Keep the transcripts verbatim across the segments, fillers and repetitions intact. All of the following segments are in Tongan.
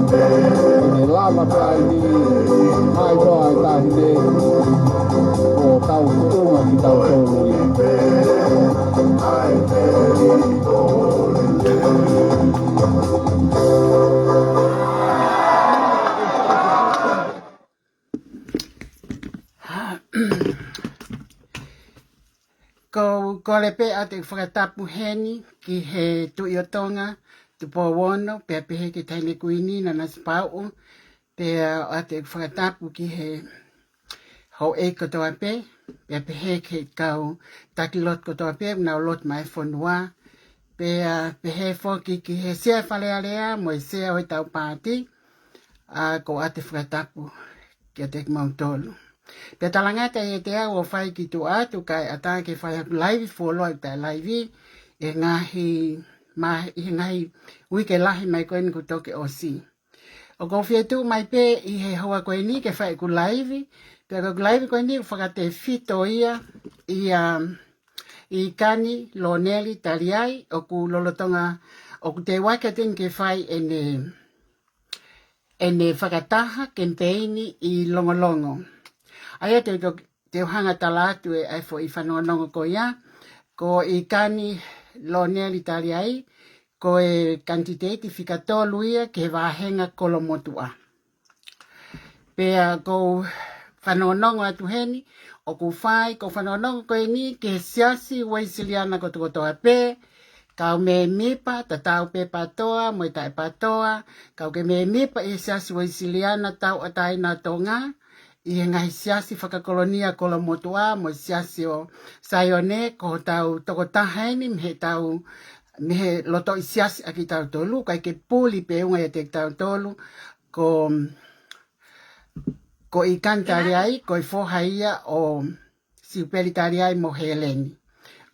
Ke lava pē ai ni, mai ko ai tahi te, ʻo tau tuʻunga kitautolu ia. Ko, kole pē ʻa e fakatapu heni ki he Tuʻi ʻo Tonga, Tupou Ono, pea pehē ki he Taʻahine Kuini Nanasipauʻu, pea ʻoatu ʻeku fakatapu ki he houʻeiki kotoa pē, pea pehē ki he kau taki lotu kotoa pē, ʻoku nau lotu mai he fonua, pea pehē foki ki he sea Fale Alea, mo e sea ʻo ʻetau paati, ʻa, ʻoku ou ʻoatu e fakatapu kiate kimoutolu. Pea talangata ʻiate au ʻo fai ki tuʻa atu kae ʻatā ke fai haku laivi fuoloa ʻi he taʻe laivi, ʻi he ngaahi, ma, ʻi he ngaahi uike lahi mai ko eni kuo toki ʻosi. ʻOku ou fie tuʻu mai pē ʻi he houa ko eni ke fai ʻeku laivi, pea ko ʻeku laivi ko eni ʻoku fakatefito ia ʻia, ʻi Kani Loneli Taliai, ʻoku lolotonga, ʻoku teu ʻaki ʻa Teni ke fai ʻene, ʻene fakataha kemipeini ʻi Longolongo. ʻA ia te u to-, te u hanga tala atu e, ʻa e foʻi fanongonongo ko ia, ko ʻi Kani Loneli Taliai, ko e kanititeiti fika tolu ia ki he vāhenga Kolomotuʻa. Pea ʻoku ou fanongonongo atu heni, ʻoku fai, ʻoku ou fanongonongo ko eni ki he Siasi Uēsiliana kotokotoa pē, kau mēmipa, tatau pē PATOA, mo e taʻe PATOA, kau ke mēmipa ʻi he Siasi Uēsiliana Tauʻatāina ʻo Tonga, ʻi he ngaahi siasi fakakolonia Kolomotuʻa, mo e Siasi ʻo Saione, ko hotau tokotaha eni, mei heʻetau mei he lotoʻi siasi ʻa kitautolu, ʻikai ke puli pe ʻunga ʻiate kitautolu, ko, ko ʻIkani Taliai, ko e foha ia ʻo Siupeli Taliai mo Heleni.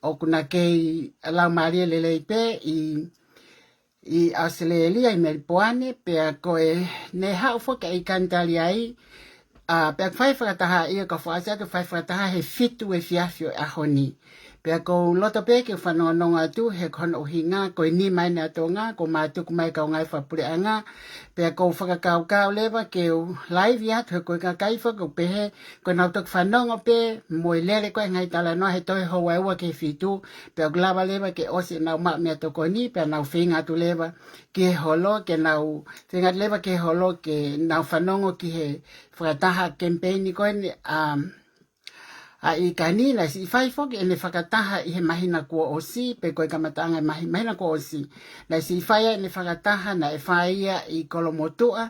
ʻOku na kei laumālie lelei pē ʻi, ʻi ʻAositelēlia, ʻi Melipoane, pea ko e, ne haʻu foki ʻa ʻIkani Taliai, ʻa, pea fai fakataha ia, ka fakaʻasi atu fai fakataha he fitu efiafi ʻo e ʻaho ni. Pea ʻoku ou loto pē ke u fanongonongo atu he ko hono ʻuhinga, ko e nima eni ʻa Tonga, kuo mātuku mai e kau ngāue fakapuleʻanga, pea ʻoku ou fakakaukau leva ke u laivi atu he ko e kakai foki ʻoku pehē, ko ʻenau toki fanongo pē mo e lele ko ē ngaahi talanoa he tohi houa ʻe ua ki he fitu, pea ʻoku lava leva ke ʻosi ʻenau maʻu meʻatokoni, pea nau feinga atu leva ki he holo, ke nau feinga atu leva ki he holo, ke nau fanongo ki he fakataha kemipeini ko eni, um, ʻa ʻIkani. Naʻe siʻi fai foki ʻene fakataha ʻi he māhina kuo ʻosi, pe ko e kamataʻanga e māhi-, māhina kuo ʻosi. Naʻe siʻi fai ʻene fakataha, naʻe fai ia ʻi Kolomotuʻa,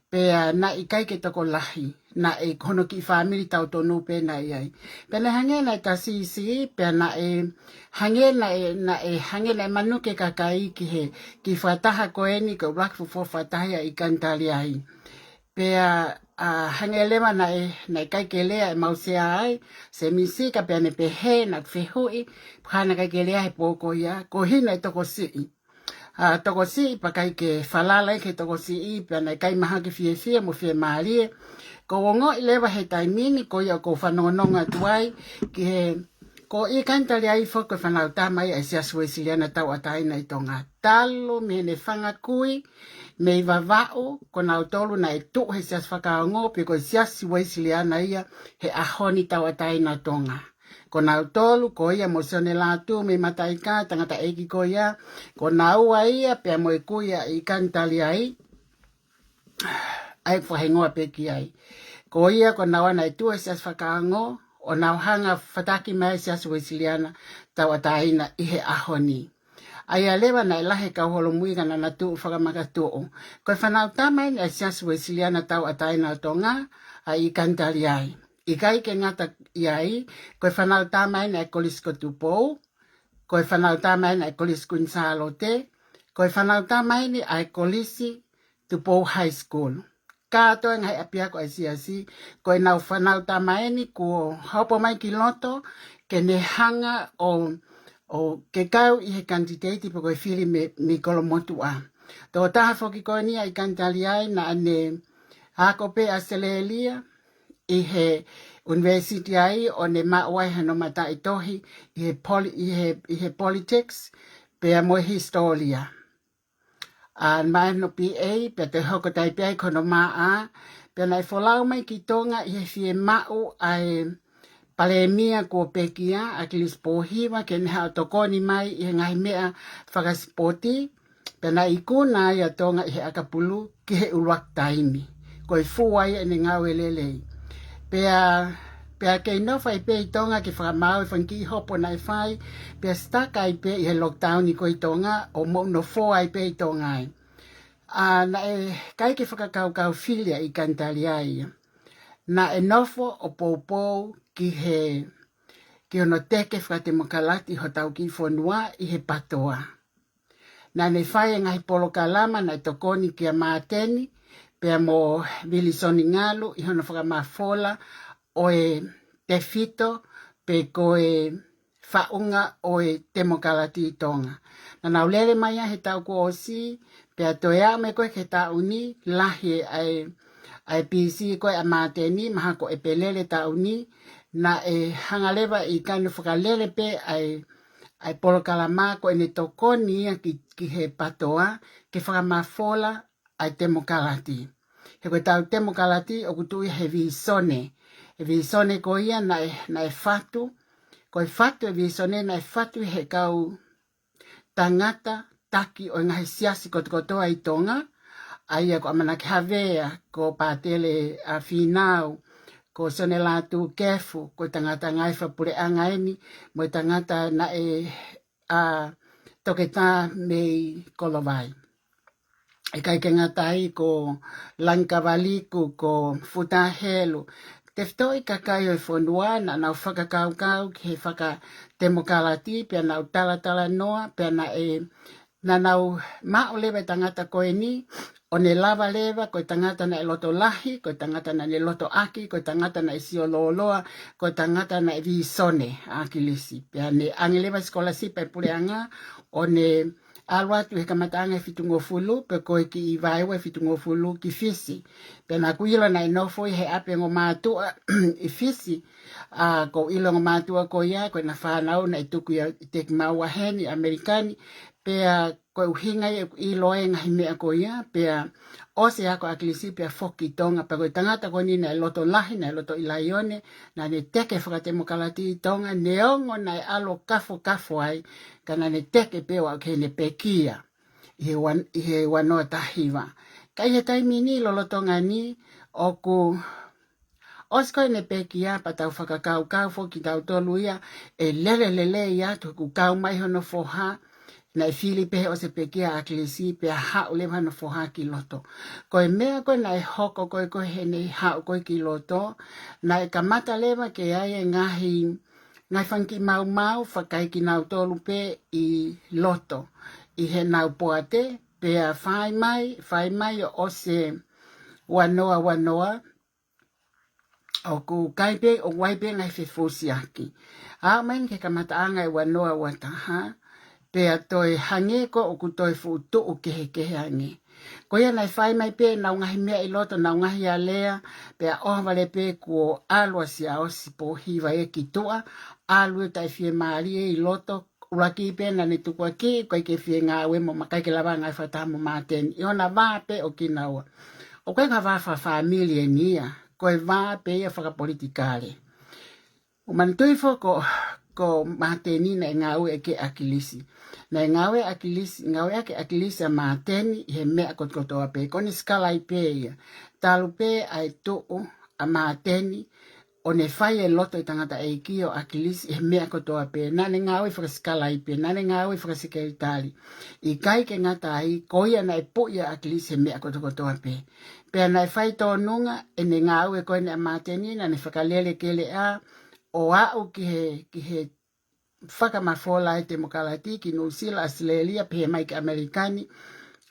pea naʻe ʻikai ke tokolahi. Naʻe ko hono kiʻi fāmili tautonu pē naʻe ʻi ai. Pea naʻe hangē naʻe ta siʻisiʻi, pea naʻe hangē naʻe, naʻe hangē naʻe manuki e kakai ki he, kiʻi fakataha ko eni, ko e ʻuluaki fuofua fakataha ia ʻa ʻIkani Taliai. Pea, ʻa, hangē leva naʻe, naʻe ʻikai ke lea ʻemau sea ai, Semisi, ka pea ne pehē, naʻa ku fehuʻi, pe ko e hā naʻe ʻikai ke lea he pō ko ia, ko hina e tokosiʻi. ʻA, tokosiʻi, pea ʻikai ke falala ia ki he tokosiʻi, pea naʻe ʻikai mahaki fiefia mo fiemālie. ʻOku ou ongoʻi leva he taimi ni, ko ia ʻoku ou fanongonongo atu ai, ki he, ko ʻIkani Taliai foki ko e fānau tama ia ʻa e Siasi Uēsiliana Tauʻatāina ʻi Tonga. Talu mei heʻene fanga kui, mei Vavaʻu, ko nautolu naʻe tuʻu he Siasi Fakaongo, pe ko e Siasi Uēsiliana ia he ʻaho ni Tauʻatāina ʻo Tonga. Ko nautolu, ko ia mo Sione Lātū mei Mataʻika, tangataʻeiki ko ia, ko naua ia, pea mo e kui ʻa ʻIkani Taliai, ʻa ia ʻoku fakahingoa pē ki ai. Ko ia, ko naua naʻe tuʻu he Siasi Fakaongo, ʻo nau hanga ʻo fataki mai e Siasi Uēsiliana Tauʻatāina ʻi he ʻaho ni. ʻA ia leva naʻe lahi e kau holomui ka naʻa na tuʻu fakamakatuʻu. Ko e fānau tama eni ʻa e Siasi Uēsiliana Tauʻatāina ʻo Tonga, ʻa ʻIkani Taliai. ʻIkai ke ngata ʻi ai, ko e fānau tama eni ʻa e Kolisi ko Tupou, ko e fānau tama eni ʻa e Kolisi Kuini Sālote, ko e fānau tama eni ʻa e Kolisi Tupou High School. Kātoa e ngaahi ʻapiako ʻa e Siasi, ko ʻenau fānau tama eni kuo hopo mai ki loto, ke ne hanga ʻo, ʻo ke kau ʻi he kanititeiti pe ko e fili mei, mei Kolomotuʻa. Tokotaha foki ko eni ʻa ʻIkani Taliai naʻa ne ako pē ʻAositelēlia, ʻi he ʻunivēsiti ai ʻo ne maʻu ai hano mataʻitohi ʻi he poli-, ʻi he, ʻi he politics, pea mo e hisitōlia. ʻA, maʻu hono B A, pea toe hoko atu ai pē ia ki hono M A, pea naʻe folau mai ki Tonga ʻi he fiemaʻu ʻa e Palēmia kuo pekia, ʻAkilisi Pōhiva, ke ne haʻu ʻo tokoni mai ʻi he ngaahi meʻa fakasipoti, pea naʻe ikuna ai ʻa Tonga ʻi he ʻakapulu ki he ʻuluaki taimi. Ko e fua ia ʻene ngāue lelei. Pea, pea kei nofo ai pē ʻi Tonga ke fakamaau e fanga kiʻi hopo naʻe fai, pea sitaka ai pē ʻi he lockdown ko ē ʻi Tonga, ʻo mou nofo ai pē ʻi Tonga ai. ʻA, naʻe ʻikai ke fakakaukau fili ʻa ʻIkani Taliai. Naʻe nofo ʻo poupou ki he, ki hono teke fakatemokalati hotau kiʻi fonua ʻi he PATOA. Naʻa ne fai e ngaahi polokalama naʻe tokoni kia Māteni, pea mo Vilisoni Ngalu ʻi hono fakamafola ʻo e tefito, pe ko e faʻunga ʻo e temokalati ʻi Tonga. Naʻa nau lele mai ia he taʻu kuo ʻosi, pea toe aʻu mai ko ē ki he taʻu ni, lahi e ʻa e, ʻa e pisi ko ē ʻa Māteni, mahalo ko ʻEpelele taʻu ni, naʻe hanga leva ʻe ʻIkani ʻo fakalele pē ʻa e, ʻa e polokalama ko ʻene tokoni ia ki, ki he PATOA, ke fakamafola ʻa e temokalati. He ko ʻetau temokalati ʻoku tuʻu ia he vīsone. E vīsone ko ia naʻe, naʻe fatu, ko e fatu e vīsone naʻe fatu he kau tangata taki ʻo e ngaahi siasi kotokotoa ʻi Tonga, ʻa ia ko ʻAmanaki Havea, ko Pātele ʻa Fīnau, ko Sione Lātūkefu, ko e tangata ngāue fakapuleʻanga eni, mo e tangata naʻe ʻa Toketā mei Kolovai. ʻIkai ke ngata ai ko Langikavaliku, ko Futa Helu, tefitoʻi kakai ʻo e fonua naʻa nau fakakaukau ki he fakatemokalati, pea nau talatalanoa, pea naʻe, naʻa nau maʻu leva e tangata ko eni, ʻo ne lava leva, ko e tangata naʻe loto lahi, ko e tangata naʻa ne loto ʻaki, ko e tangata naʻe sio lōloa, ko e tangata naʻe vīsone ʻa ʻAkilisi. Pea ne ʻange leva sikolasipi ʻa e puleʻanga, ʻo ne ʻalu atu he kamataʻanga ʻe fitungofulu, pe ko e kiʻi vaeua ʻe fitungofulu ki Fisi. Pea naʻa ku ʻilo naʻe nofo ia he ʻapi ʻo e ongo mātuʻa ʻi Fisi. ʻA, ko e ʻilo e ongo mātuʻa ko ia, ko ʻena fānau naʻe tuku ia ʻiate kimaua heni, ʻAmelika ni, pea ko e ʻuhinga ia ʻeku ʻilo ai e ngaahi meʻa ko ia, pea ʻosi e ako ʻa ʻAkilisi pea foki ki Tonga, pea ko e tangata ko eni naʻe loto lahi, naʻe loto ʻi laione, naʻa ne teke fakatemokalati ʻi Tonga, neongo naʻe ʻalu ʻo kafokafo ai, ka naʻa ne teke pē ʻo aʻu ki heʻene pekia ʻi he ua-, ʻi he ua noa taha hiva. Ka ʻi he taimi ni lolotonga ni, ʻoku ʻosi ko ʻene pekia, pea tau fakakaukau foki kitautolu ia, ʻe lele lelei atu he kuo kau mai hono foha, naʻe fili pē he ʻosi e pekia ʻa ʻAkilisi, pea haʻu leva hono foha ki loto. Ko e meʻa ko ē naʻe hoko ko ē ko ē heʻene haʻu ko ē ki loto, naʻe kamata leva ke ʻi ai e ngaahi, ngaahi fanga kiʻi maumau fakaekinautolu pē ʻi loto, ʻi heʻenau poate, pea fai mai, fai mai ʻo ʻosi e ua noa ua noa, ʻoku ʻikai pē, ʻoku ʻi ai pē ngaahi fefusiaki. Aʻu mai ki he kamataʻanga ʻo e ua noa ua taha, pea toe hangē ko ē ʻoku toe fuʻu tuʻu kehekehe ange. Ko ia naʻe fai mai pē ʻenau ngaahi meʻa ʻi loto, ʻenau ngaahi alea, pea ʻohovale pē kuo ʻalu ʻa Siaosi Pōhiva ia ki tuʻa, ʻalu ia taʻefiemālie ʻi loto, ʻuluaki pē naʻa ne tukuakiʻi, ʻikai ke fie ngāue mo, ʻikai ke lava ngāue fakataha mo Māteni. ʻI hona vā pē ʻo kinaua. ʻOku ʻikai ko ha vā fakafāmili eni ia, ko e vā pē ia fakapolitikale. ʻO manatuʻi foki ko, ko Māteni naʻe ngāueʻaki ʻe ʻAkilisi. Naʻe ngāueʻaki ʻe ʻAkilisi, ngāueʻaki ʻe ʻAkilisi ʻa Māteni ʻi he meʻa kotokotoa pē. Ko ʻene sikalaipe ia. Talu pē ʻa e tuʻu ʻa Māteni, ʻo ne fai e loto ʻo e tangataʻeiki ʻo ʻAkilisi ʻi he meʻa kotoa pē. Naʻa ne ngāue fakasikalaipe, naʻa ne ngāue fakasekelitali. ʻIkai ke ngata ai, ko ia naʻe puʻi ʻa ʻAkilisi he meʻa kotokotoa pē. Pea naʻe fai tōnunga ʻene ngāue ko eni ʻa Māteni, naʻa ne fakalele keleʻa, ʻo aʻu ki he, ki he fakamafola ʻa e temokalati ki Nuʻusila, ʻAositelēlia, pehē mai ki ʻAmelika ni,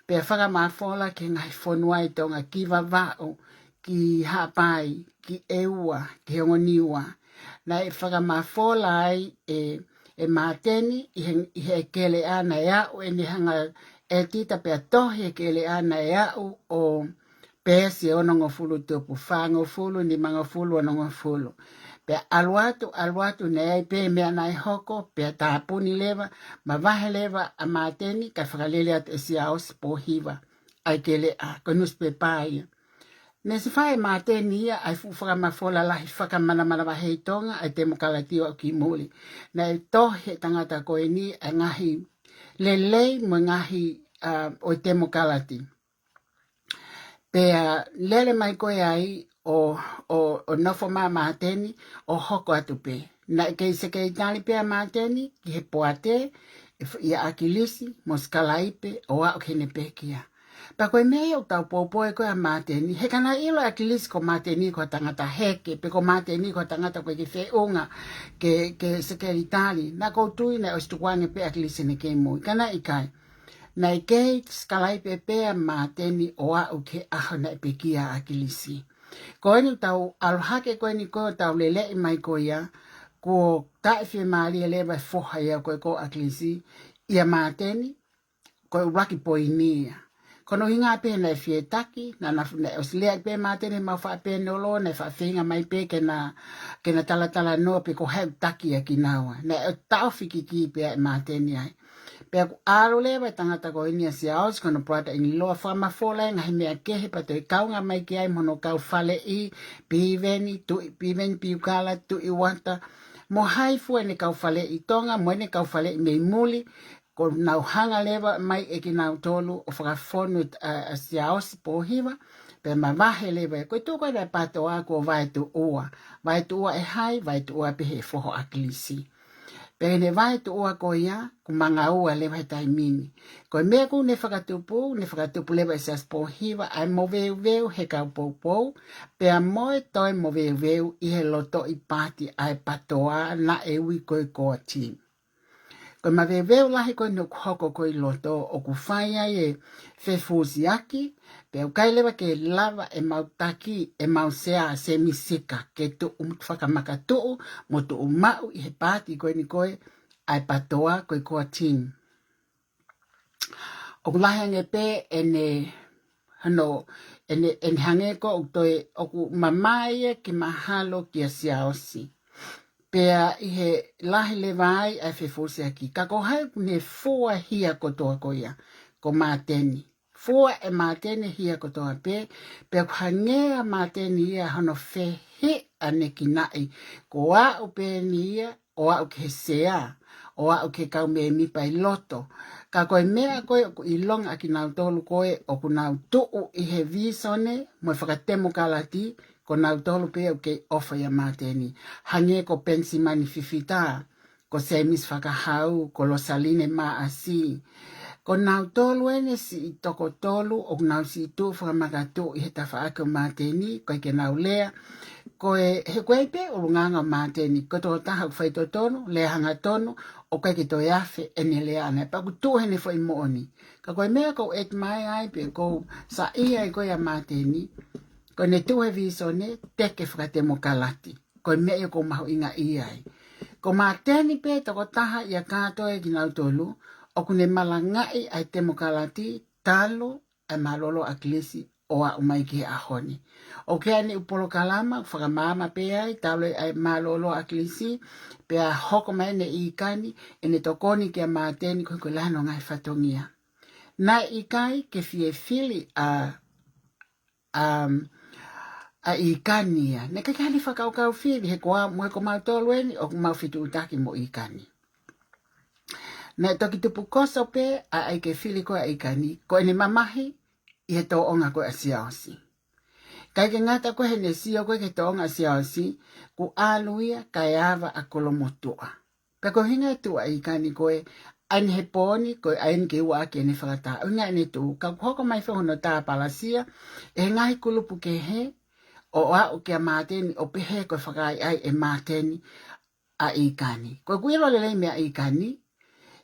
pea fakamafola ki he ngaahi fonua ʻi Tonga, ki Vavaʻu, ki Haʻapai, ki ʻEua, ki he ongo Niua. Naʻe fakamafola ai ʻe, ʻe Māteni ʻi he, ʻi he keleʻa naʻe aʻu ʻene hanga ʻetita pea tohi e keleʻa naʻe aʻu ʻo peesi ʻe onongofulu tupu, fāngofulu, nimangofulu, onongofulu. Pea ʻalu atu, ʻalu atu, naʻe ʻi ai pē meʻa naʻe hoko, pea tāpuni leva, mavahe leva ʻa Māteni, kae fakalele atu ʻe Siaosi Pōhiva ʻa e keleʻa, ko e nusipepa ia. Ne ʻosi fai ʻe Māteni ia ʻa e fuʻu fakamafola lahi fakamanamanavahē ʻi Tonga, ʻa e temokalati ʻo aʻu ki muli. Naʻe tohi ʻe he tangata ko eni ʻa e ngaahi lelei mo e ngaahi, ʻa, ʻo e temokalati. Pea lele mai ko ē ai ʻo, ʻo, ʻo nofo mai ʻa Māteni ʻo hoko atu pē. Naʻe kei sekelitali pē ʻa Māteni ki he poate, ʻia ʻAkilisi mo sikalaipe ʻo aʻu ki heʻene pekia. Pea ko e meʻa ia ʻoku tau poupou ai ko ē ʻa Māteni, he ka naʻe ʻilo ʻe ʻAkilisi ko Māteni ko e tangata heke, pe ko Māteni ko e tangata ʻoku ʻikai ke feʻunga ke, ke sekelitali, naʻa ku tui naʻe ʻosi tukuange pē ʻe ʻAkilisi ʻene kei moʻui, ka naʻe ʻikai. Naʻe kei sikalaipe pē ʻa Māteni ʻo aʻu ki he ʻaho naʻe pekia ai ʻa ʻAkilisi. Ko eni ʻoku tau ʻalu hake ko eni ko ē ʻo tau leleʻi mai ko ia, kuo taʻefiemālie leva e foha ia ko ē ko ʻAkilisi, ʻia Māteni, ko e ʻuluaki poini ia. Ko hono ʻuhinga pē naʻe fie taki, naʻa, naʻa, naʻe ʻosi lea pē ʻa Māteni he mau faʻa peneolo, naʻe faʻa feinga mai pē ke na, ke na talatalanoa pe ko hai ʻoku taki ʻa kinaua. Naʻe taʻofi kiki pē ʻe Māteni ai. Pea kuo ʻalu leva e tangata ko eni ʻa Siaosi, ko hono brother-in-law, fakamafola e ngaahi meʻa kehe pea toe kaunga mai ki ai mo hono kau faleʻi, Piveni, Tuʻi, Piveni Piukala, Tuʻi Uata, mo hai fua ʻene kau faleʻi ʻi Tonga, mo ʻene kau faleʻi mei muli, kuo nau hanga leva mai ʻe kinautolu ʻo fakafonu ʻa, ʻa Siaosi Pōhiva, pea mavahe leva. Ko e tuʻu ko ē ʻa e PTOA kuo vaetuʻua. Vaetuʻua ʻe hai, vaetuʻua pē ʻe he foha ʻo ʻAkilisi. Pea ʻi he vahe tuʻo ua ko ia, kuo manga ua leva he taimi ni. Ko e meʻa ʻoku ne fakatupu, ne fakatupu leva ʻe Siaosi Pōhiva ʻa e moveuveu he kau poupou, pea mo e toe moveuveu ʻi he lotoʻi paati ʻa e PATOA naʻe ui ko e Core Team. Ko e maveuveu lahi ko eni ʻoku hoko ko ē ʻi loto ʻoku fai ai e fefusiaki, pea ʻoku ʻikai leva ke lava ʻemau taki, ʻemau sea Semisi Sika ke tuʻu fakamakatuʻu mo tuʻu maʻu ʻi he paati ko eni ko ē ʻa e PATOA ko e Core Team. ʻOku lahi ange pē ʻene, hano, ʻene, ʻene hangē ko ʻoku toe, ʻoku mamae ia ke mahalo kia Siaosi. Pea ʻi he lahi leva ai ʻa e fefusiaki. Ka ko hai ʻoku ne fua hia kotoa ko ia, ko Māteni. Fua ʻe Māteni hia kotoa pē, pea ʻoku hangē ʻa Māteni ia hono fehiʻanekinaʻi. Ko aʻu pē eni ia, ʻo aʻu ki he sea, ʻo aʻu ki he kau mēmipa ʻi loto. Ka ko e meʻa ko ē ʻoku ʻilonga ʻa kinautolu ko ē ʻoku nau tuʻu ʻi he vīsone mo e fakatemokalati, ko nautolu pē ʻoku kei ʻofa ʻia Māteni. Hangē ko Penisimani Fifita, ko Semisi Fakahau, ko Losaline Maʻasi. Ko nautolu eni siʻi toko tolu ʻoku nau siʻi tuʻu fakamakatuʻu ʻi he tafaʻaki ʻo Māteni, ʻoku ʻikai ke nau lea. Ko e, he ʻoku ʻi ai pē ʻulungaanga ʻo Māteni, ko e tokotaha ʻoku faitotonu, lea hangatonu, ʻoku ʻikai ke toe afe ʻene lea ʻaʻana, pea ʻoku tuʻu heʻene foʻi moʻoni. Ka ko e meʻa ʻoku ou admire ai pē ʻoku ou saiʻia ai ko ē ʻia Māteni, ko ʻene tuʻu he vīsone, teke fakatemokalati. Ko e meʻa ia ʻoku ou mahuʻingaʻia ai. Ko Māteni pē tokotaha ia kātoa ʻi kinautolu, ʻoku ne malangaʻi ʻa e temokalati talu ʻa e mālōlō ʻa ʻAkilisi ʻo aʻu mai ki he ʻaho ni. ʻOku ʻi ai ʻene ʻū polokalama, fakamaama pē ai, talu ʻa e mālōlō ʻa ʻAkilisi, pea hoko mai ʻene ʻīkani, ʻene tokoni kia Māteni ko e ko e lahi hono ngaahi fatongia. Naʻe ʻikai ke fie fili ʻa, um, ʻa ʻīkani ia. Naʻe ʻikai ke ʻi ai hano fakakaukau fili he ko au mo e ko mautolu eni ʻoku mau fetuʻutaki mo ʻīkani. Naʻe toki tupu koso pē ʻa e ʻai ke fili ko ē ʻa ʻīkani, ko ʻene mamahi ʻi he tōʻonga ko ē ʻa Siaosi. ʻIkai ke ngata ko ē heʻene sio ko ē ki he tōʻonga ʻa Siaosi, kuo ʻalu ia kae ava ʻa Kolomotuʻa. Pea ko e ʻuhinga e tuʻu ʻa ʻīkani ko ē, ʻa eni he pō ni, ko e ʻai eni ke ua ʻaki ʻene fakataha. ʻUhinga ʻene tuʻu, ka kuo hoko mai foki hono tāpalasia ʻe he ngaahi kulupu kehe, ʻo aʻu kia Māteni, ʻo pehē ko e fakaʻaiʻai ʻe Māteni ʻa ʻīkani. Ko ʻeku ʻilo lelei meia ʻīkani,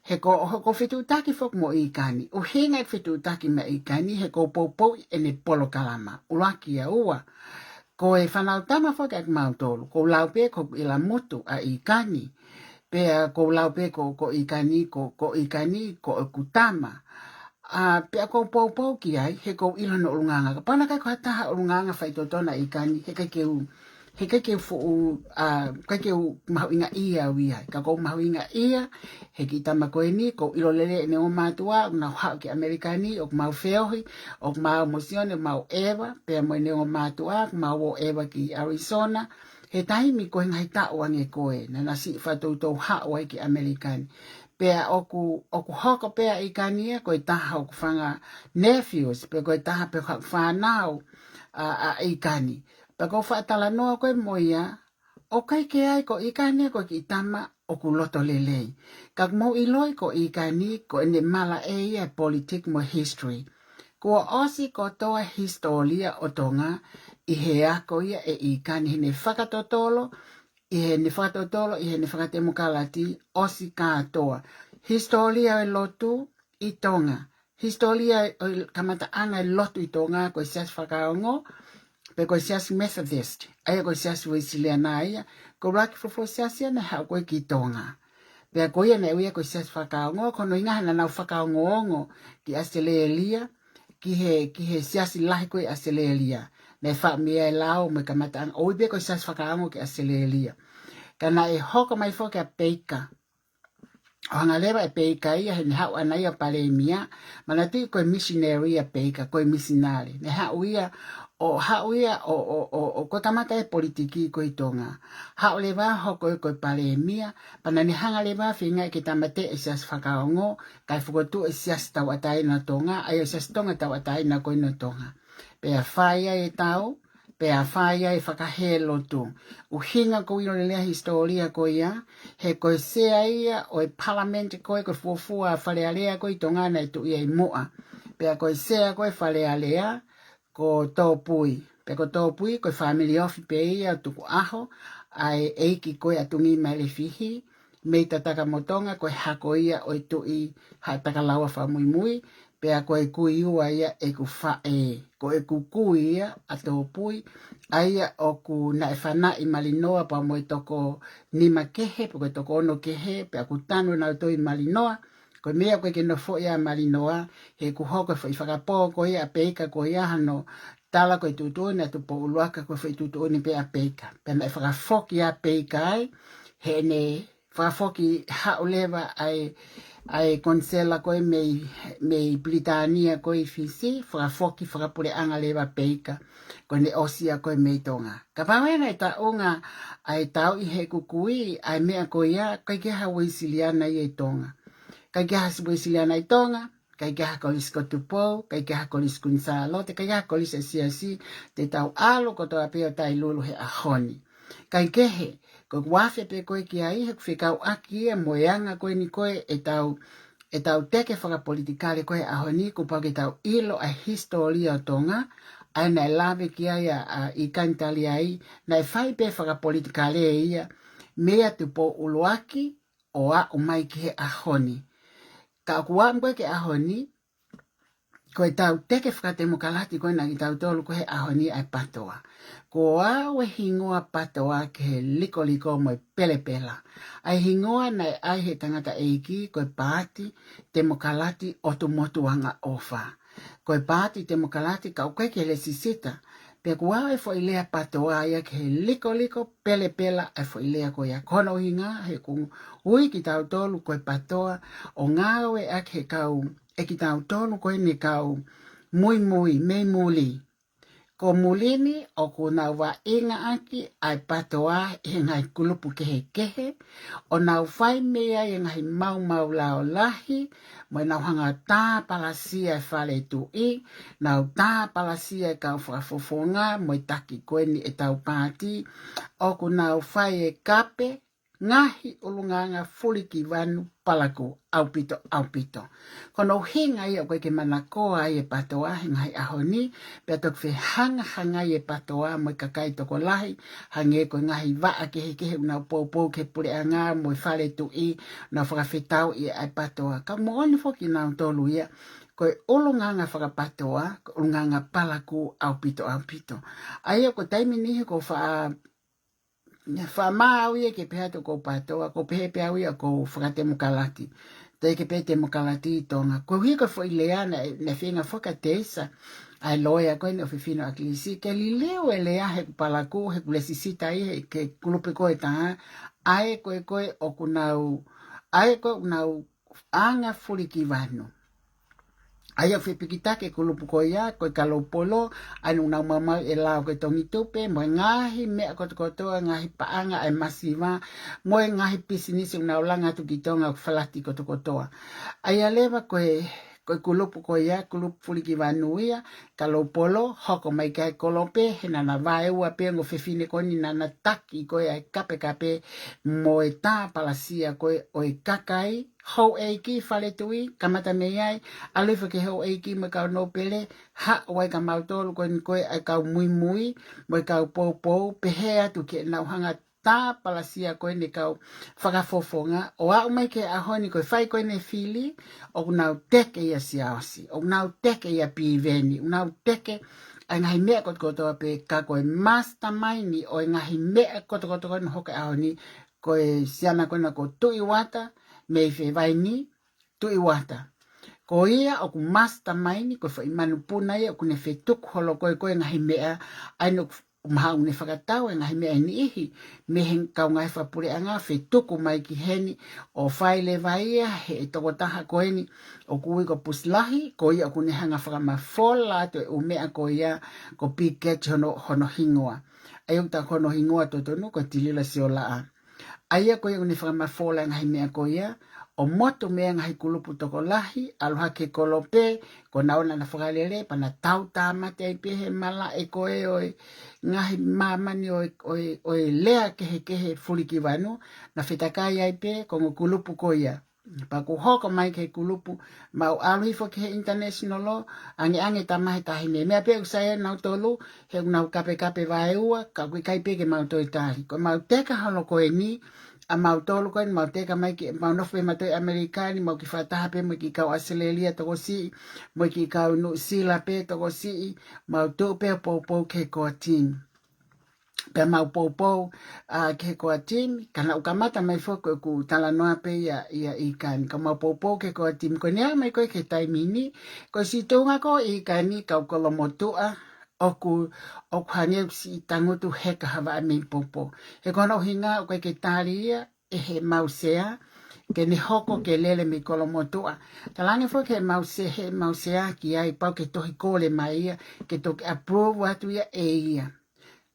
he ko, he ʻoku ou fetuʻutaki foki mo ʻīkani. ʻUhinga e fetuʻutaki meia ʻīkani, he ʻoku ou poupouʻi ʻene polokalama. ʻUluaki ia. Ua, ko e fānau tama foki ʻa kimautolu. ʻOku ou lau pē ko ʻeku ʻilamutu ʻa ʻīkani. Pea ʻoku ou lau pē ko, ko ʻīkani, ko, ko ʻīkani, ko ʻeku tama. ʻA, pea ʻoku ou poupou ki ai, he ʻoku ou ʻilo hono ʻulungaanga. Kapau naʻe ʻikai ko ha taha ʻulungaanga faitotonu ʻa ʻīkani, he ʻikai ke u, he ʻikai ke u fuʻu, ʻa, ʻikai ke u mahuʻingaʻia au ia. Ka ʻoku ou mahuʻingaʻia he kiʻi tama ko eni, ʻoku ou ʻilo lelei ʻene ongo mātuʻa, ʻoku nau haʻu ki ʻAmelika ni, ʻoku mau feohi, ʻoku mau mo Sione, ʻoku mau ʻeva, pea mo ʻene ongo mātuʻa, ʻoku mau ō ʻeva ki Arizona. He taimi ko e ngaahi taʻu ange ko ē, naʻa na siʻi fakatoutou haʻu ai ki ʻAmelika ni. Pea ʻoku, ʻoku hoko pē ʻa ʻīkani ia ko e taha ʻoku fanga nephews, pe ko e taha pē ʻoku fānau ʻa, ʻa ʻīkani. Pea ʻoku ou faʻa talanoa ko ē mo ia, ʻoku ʻikai ke ʻi ai, ko ʻīkani ia ko e kiʻi tama ʻoku loto lelei. Ka ʻoku mou ʻiloʻi ko ʻīkani ko ʻene malaʻe ia e politiki mo e history. Kuo ʻosi kotoa e hisitōlia ʻo Tonga ʻi he ako ia ʻe ʻīkani heʻene fakatotolo, ʻi heʻene fakatotolo, ʻi heʻene fakatemokalati, ʻosi kātoa. Hisitōlia ʻo e lotu ʻi Tonga. Hisitōlia ʻo e kamataʻanga e lotu ʻi Tonga, ko e Siasi Fakaongo, pe ko e Siasi Methodist, ʻa ia ko e Siasi Uēsiliana ia, ko e ʻuluaki fuofua siasi ia naʻe haʻu ko ē ki Tonga. Pea ko ia naʻe ui ia ko e Siasi Fakaongo, ko hono ʻuhinga he naʻa nau fakaongoongo ki ʻAositelēlia, ki he, ki he siasi lahi ko ē ʻi ʻAositelēlia. Naʻe faʻu mei ai e lao mo e kamataʻanga, ʻo ui pē ko e Siasi Fakaongo ki ʻAositelēlia. Ka naʻe hoko mai foki ʻa Peika. ʻO hanga leva ʻe Peika ia, heʻene haʻu ʻana ia ʻo palēmia, manatuʻi ko e misineli ʻa Peika, ko e misinale. Naʻe haʻu ia, ʻo haʻu ia, ʻo, ʻo, ʻo, ʻo, ko e kamata e politiki ko ē ʻi Tonga. Haʻu leva hoko ia ko e palēmia, pea naʻa ne hanga leva feinga ke tāmateʻi e Siasi Fakaongo, kae fokotuʻu e Siasi Tauʻatāina ʻo Tonga, ʻa ia ko e Siasi Tonga Tauʻatāina ko eni ʻo Tonga. Pea fai ai e tau, pea fai ai e fakahē lotu. ʻUhinga ko ia ʻo e lea hisitōlia ko ia, he ko e sea ia ʻo e palamenti ko ē, ko e fuofua Fale Alea ko ē ʻi Tonga naʻe tuʻi ai muʻa. Pea ko e sea ko ē Fale Alea, ko Tōpui. Pea ko Tōpui, ko e fāmili ofi pē ia ʻo Tukuʻaho, ʻa e ʻeiki ko ē ʻa Tungimailefihi, mei Tatakamotonga, ko e hako ia ʻo e Tuʻi Haʻatakalaua fakamuimui, pea ko e kui ua ia ʻeku faʻē, ko ʻeku kui ia ʻa Tōpui, ʻa ia ʻoku naʻe fanaʻi Malinoa pea mo e toko nima kehe, pe ko e toko ono kehe, pea ʻoku tanu nautolu ʻi Malinoa, ko e meʻa ko ē ke nofoʻi ʻa Malinoa, he ʻoku hoko e foʻi fakapō ko ia ʻa Peika ko ia hano tala ko e tuʻutuʻuni ʻa Tupou ʻUluaki ko e foʻi tuʻutuʻuni pē ʻa Peika. Pea naʻe fakafoki ʻa Peika ai, heʻene fakafoki haʻu leva ʻa e, ʻa e konisela ko ē mei, mei Pilitānia ko ē ʻi Fisi, fakafoki fakapuleʻanga leva Peika, ko ʻene ʻosi ia ko ē mei Tonga. Kapau ʻe ʻi ai ha taʻu ʻe tauʻi he ʻeku kui ʻa e meʻa ko ia, ʻikai ke ʻi ai ha Uēsiliana ia ʻi Tonga. ʻIkai ke ʻi ai ha Uēsiliana ʻi Tonga, ʻikai ke ʻi ai ha Kolisi ko Tupou, ʻikai ke ʻi ai ha Kolisi Kuini Sālote, ʻikai ke ʻi ai ha kolisi ʻa e Siasi, te tau ʻalu kotoa pē ʻo tailulu he ʻaho ni. Kaikehe, ko ʻeku afe pē ko ē ki ai, he ʻoku fekauʻaki ia mo e anga ko eni ko ē ʻetau, ʻetau teke fakapolitikale ko ē he ʻaho ni, kuo pau ke tau ʻilo ʻa e hisitōlia ʻo Tonga, ʻa ia naʻe lave ki ai ʻa, ʻa ʻIkani Taliai, naʻe fai pē fakapolitikale ia, meia Tupou ʻUluaki, ʻo aʻu mai ki he ʻaho ni. Ka ʻoku aʻu mai ki he ʻaho ni, ko ʻetau teke fakatemokalati ko ē naʻa kitautolu ko ē he ʻaho ni ʻa e PATOA. Kuo aʻu e hingoa PATOA ki he likoliko mo e pelepela. ʻA e hingoa naʻe ʻai he tangataʻeiki ko e Paati Temokalati ʻOtu Motu Angaʻofa. Ko e Paati Temokalati ka ʻoku ʻikai ke lesisita. Pea kuo aʻu e foʻi lea PATOA ia ki he likoliko pelepela ʻa e foʻi lea ko ia. Ko hono ʻuhinga he ʻoku ui kitautolu ko e PATOA ʻo ngāueʻaki he kau ʻe kitautolu ko eni kau muimui mei muli. Ko muli ni ʻoku nau vaʻingaʻaki ʻa e PATOA ʻi he ngaahi kulupu kehekehe, ʻo nau fai mei ai e ngaahi maumau lao lahi, mo ʻenau hanga tāpalasia e fale tuʻi, nau tāpalasia e kau fakafofonga, mo e taki ko eni ʻetau paati, ʻoku nau fai e kape, ngaahi ʻulungaanga fulikivanu palakū ʻaupito, ʻaupito. Ko hono ʻuhinga ia ʻoku ʻikai ke manakoa ai e PATOA he ngaahi ʻaho ni, pea toki fehangahangai e PATOA mo e kakai tokolahi, hangē ko e ngaahi vaʻa kehekehe ʻoku nau poupou ki he puleʻanga mo e fale tuʻi, nau fakafetauʻi ʻa e PATOA. Ka moʻoni foki nautolu ia, ko e ʻulungaanga faka-PATOA, ko e ʻulungaanga palakū ʻaupito, ʻaupito. ʻA ia ko e taimi niʻihi ʻoku ou faʻa faʻa maau ia ke pehē atu ʻoku ou PATOA, ʻoku ou pehē pē au ia ʻoku ou fakatemokalati. Teʻeki pē temokalati ʻi Tonga. Koeʻuhi ko e foʻi lea naʻe, naʻe feinga foki ʻa Teisa, ʻa e loea ko eni ʻofefine ʻo ʻAkilisi, ke liliu e lea he ʻoku palakū, he ʻoku lesisita ia he, ki he kulupu ko ē ʻe taha, ʻa ē ko ē ko ē ʻoku nau, ʻa ē ko ē ʻoku nau anga fulikivanu. ʻA ia ʻoku fepikitaki e kulupu ko ia, ko e Kaloupolo, ʻa ia ʻoku nau maumauʻi e lao ko e Tongitupe, mo e ngaahi meʻa kotokotoa, ngaahi paʻanga ʻa e masiva, mo e ngaahi pisinisi ʻoku nau langa atu ki Tonga ʻoku falati kotokotoa. ʻA ia leva ko e, ko e kulupu ko ia, kulupu fulikivanu ia, Kaloupolo, hoko mai ki ai Kolope, he naʻa na vaeua pē ongo fefine ko eni naʻa na taki ko ē ʻa e kapekape mo e tāpalasia ko ē ʻo e kakai, houʻeiki fale tuʻi, kamata mei ai, ʻalu hifo ki he houʻeiki mo e kau nōpele, haʻu ai kia mautolu ko eni ko ē ʻa e kau muimui, mo e kau poupou, pehē atu ke nau hanga tāpalasia ko eni e kau fakafofonga, ʻo aʻu mai ki he ʻaho ni ko e fai ko eni e fili, ʻoku nau teke ia Siaosi, ʻoku nau teke ia Piveni, ʻoku nau teke ʻa e ngaahi meʻa kotokotoa pē ka ko e mastermind ʻo e ngaahi meʻa kotokotoa ko eni hoko he ʻaho ni, ko e siana ko ena ko Tuʻi Uata, mei Fevaini, Tuʻi Uata. Ko ia ʻoku mastermind, ko e foʻi manupuna ia, ʻoku ne fetuku holo ko ē ko ē ngaahi meʻa, ʻa ia ʻoku mahalo ʻoku ne fakatau e ngaahi meʻa ʻe niʻihi, mei he kau ngaahi fakapuleʻanga, fetuku mai ki heni, ʻo fai leva ia, he ʻe tokotaha ko eni, ʻoku ui ko Pusilahi, ko ia ʻoku ne hanga fakamafola atu e ʻū meʻa ko ia, ko Piketi hono, hono hingoa. ʻA ia ʻoku tā ko hono hingoa totonu, ko Tilila Siolaʻa. ʻA ia ko ia ʻoku ne fakamafola e ngaahi meʻa ko ia, ʻo motu mei ai e ngaahi kulupu tokolahi, ʻalu hake ki he kolope, ko ʻena ʻoku na fakalele, pea na tautāmate ai pē he malaʻe ko ē ʻo e ngaahi māmani ʻo e, ʻo e, ʻo e lea kehekehe fulikivanu, na fetakai ai pē ko e ongo kulupu ko ia. Pea kuo hoko mai ki he kulupu, mau ʻalu hifo ki he international law, angeange tama he taʻahine. Meʻa pē ʻoku sai ai ʻa nautolu, he ʻoku nau kapekape vaeua, ka ʻoku ʻikai pē ke mau toe tali. Ko ʻemau teka holo ko eni, ʻa mautolu ko eni, mau teka mai ki, mau nofo pē mautolu ʻi ʻAmelika ni, mau kiʻi fakataha pē mo e kiʻi kau ʻAositelēlia tokosiʻi, mo e kiʻi kau Nuʻusila pē tokosiʻi, mau tuʻu pē ʻo poupou ki he koatimi. Pea mau poupou, ʻa, ki he koatimi, ka naʻá ku kamata mai foki ʻeku talanoa pē ia, ia ʻi kani. Ka mau poupou ki he koatimi, ko ʻene aʻu mai ko ē ki he taimi ni, ko e siʻi tuʻunga ko ē ʻi kani, kau kolomotuʻa, ʻoku, ʻoku hangē ʻoku siʻi tangutu heka ha vaʻa mei poupou. He ko hono ʻuhinga ʻoku ʻikai ke tali ia, ʻe heʻemau sea, ke ne hoko ke lele mei kolomotuʻa. Talaange foki heʻemau se-, heʻemau sea ki ai pau ke tohi kole mai ia, ke toki approve atu ia ʻe ia.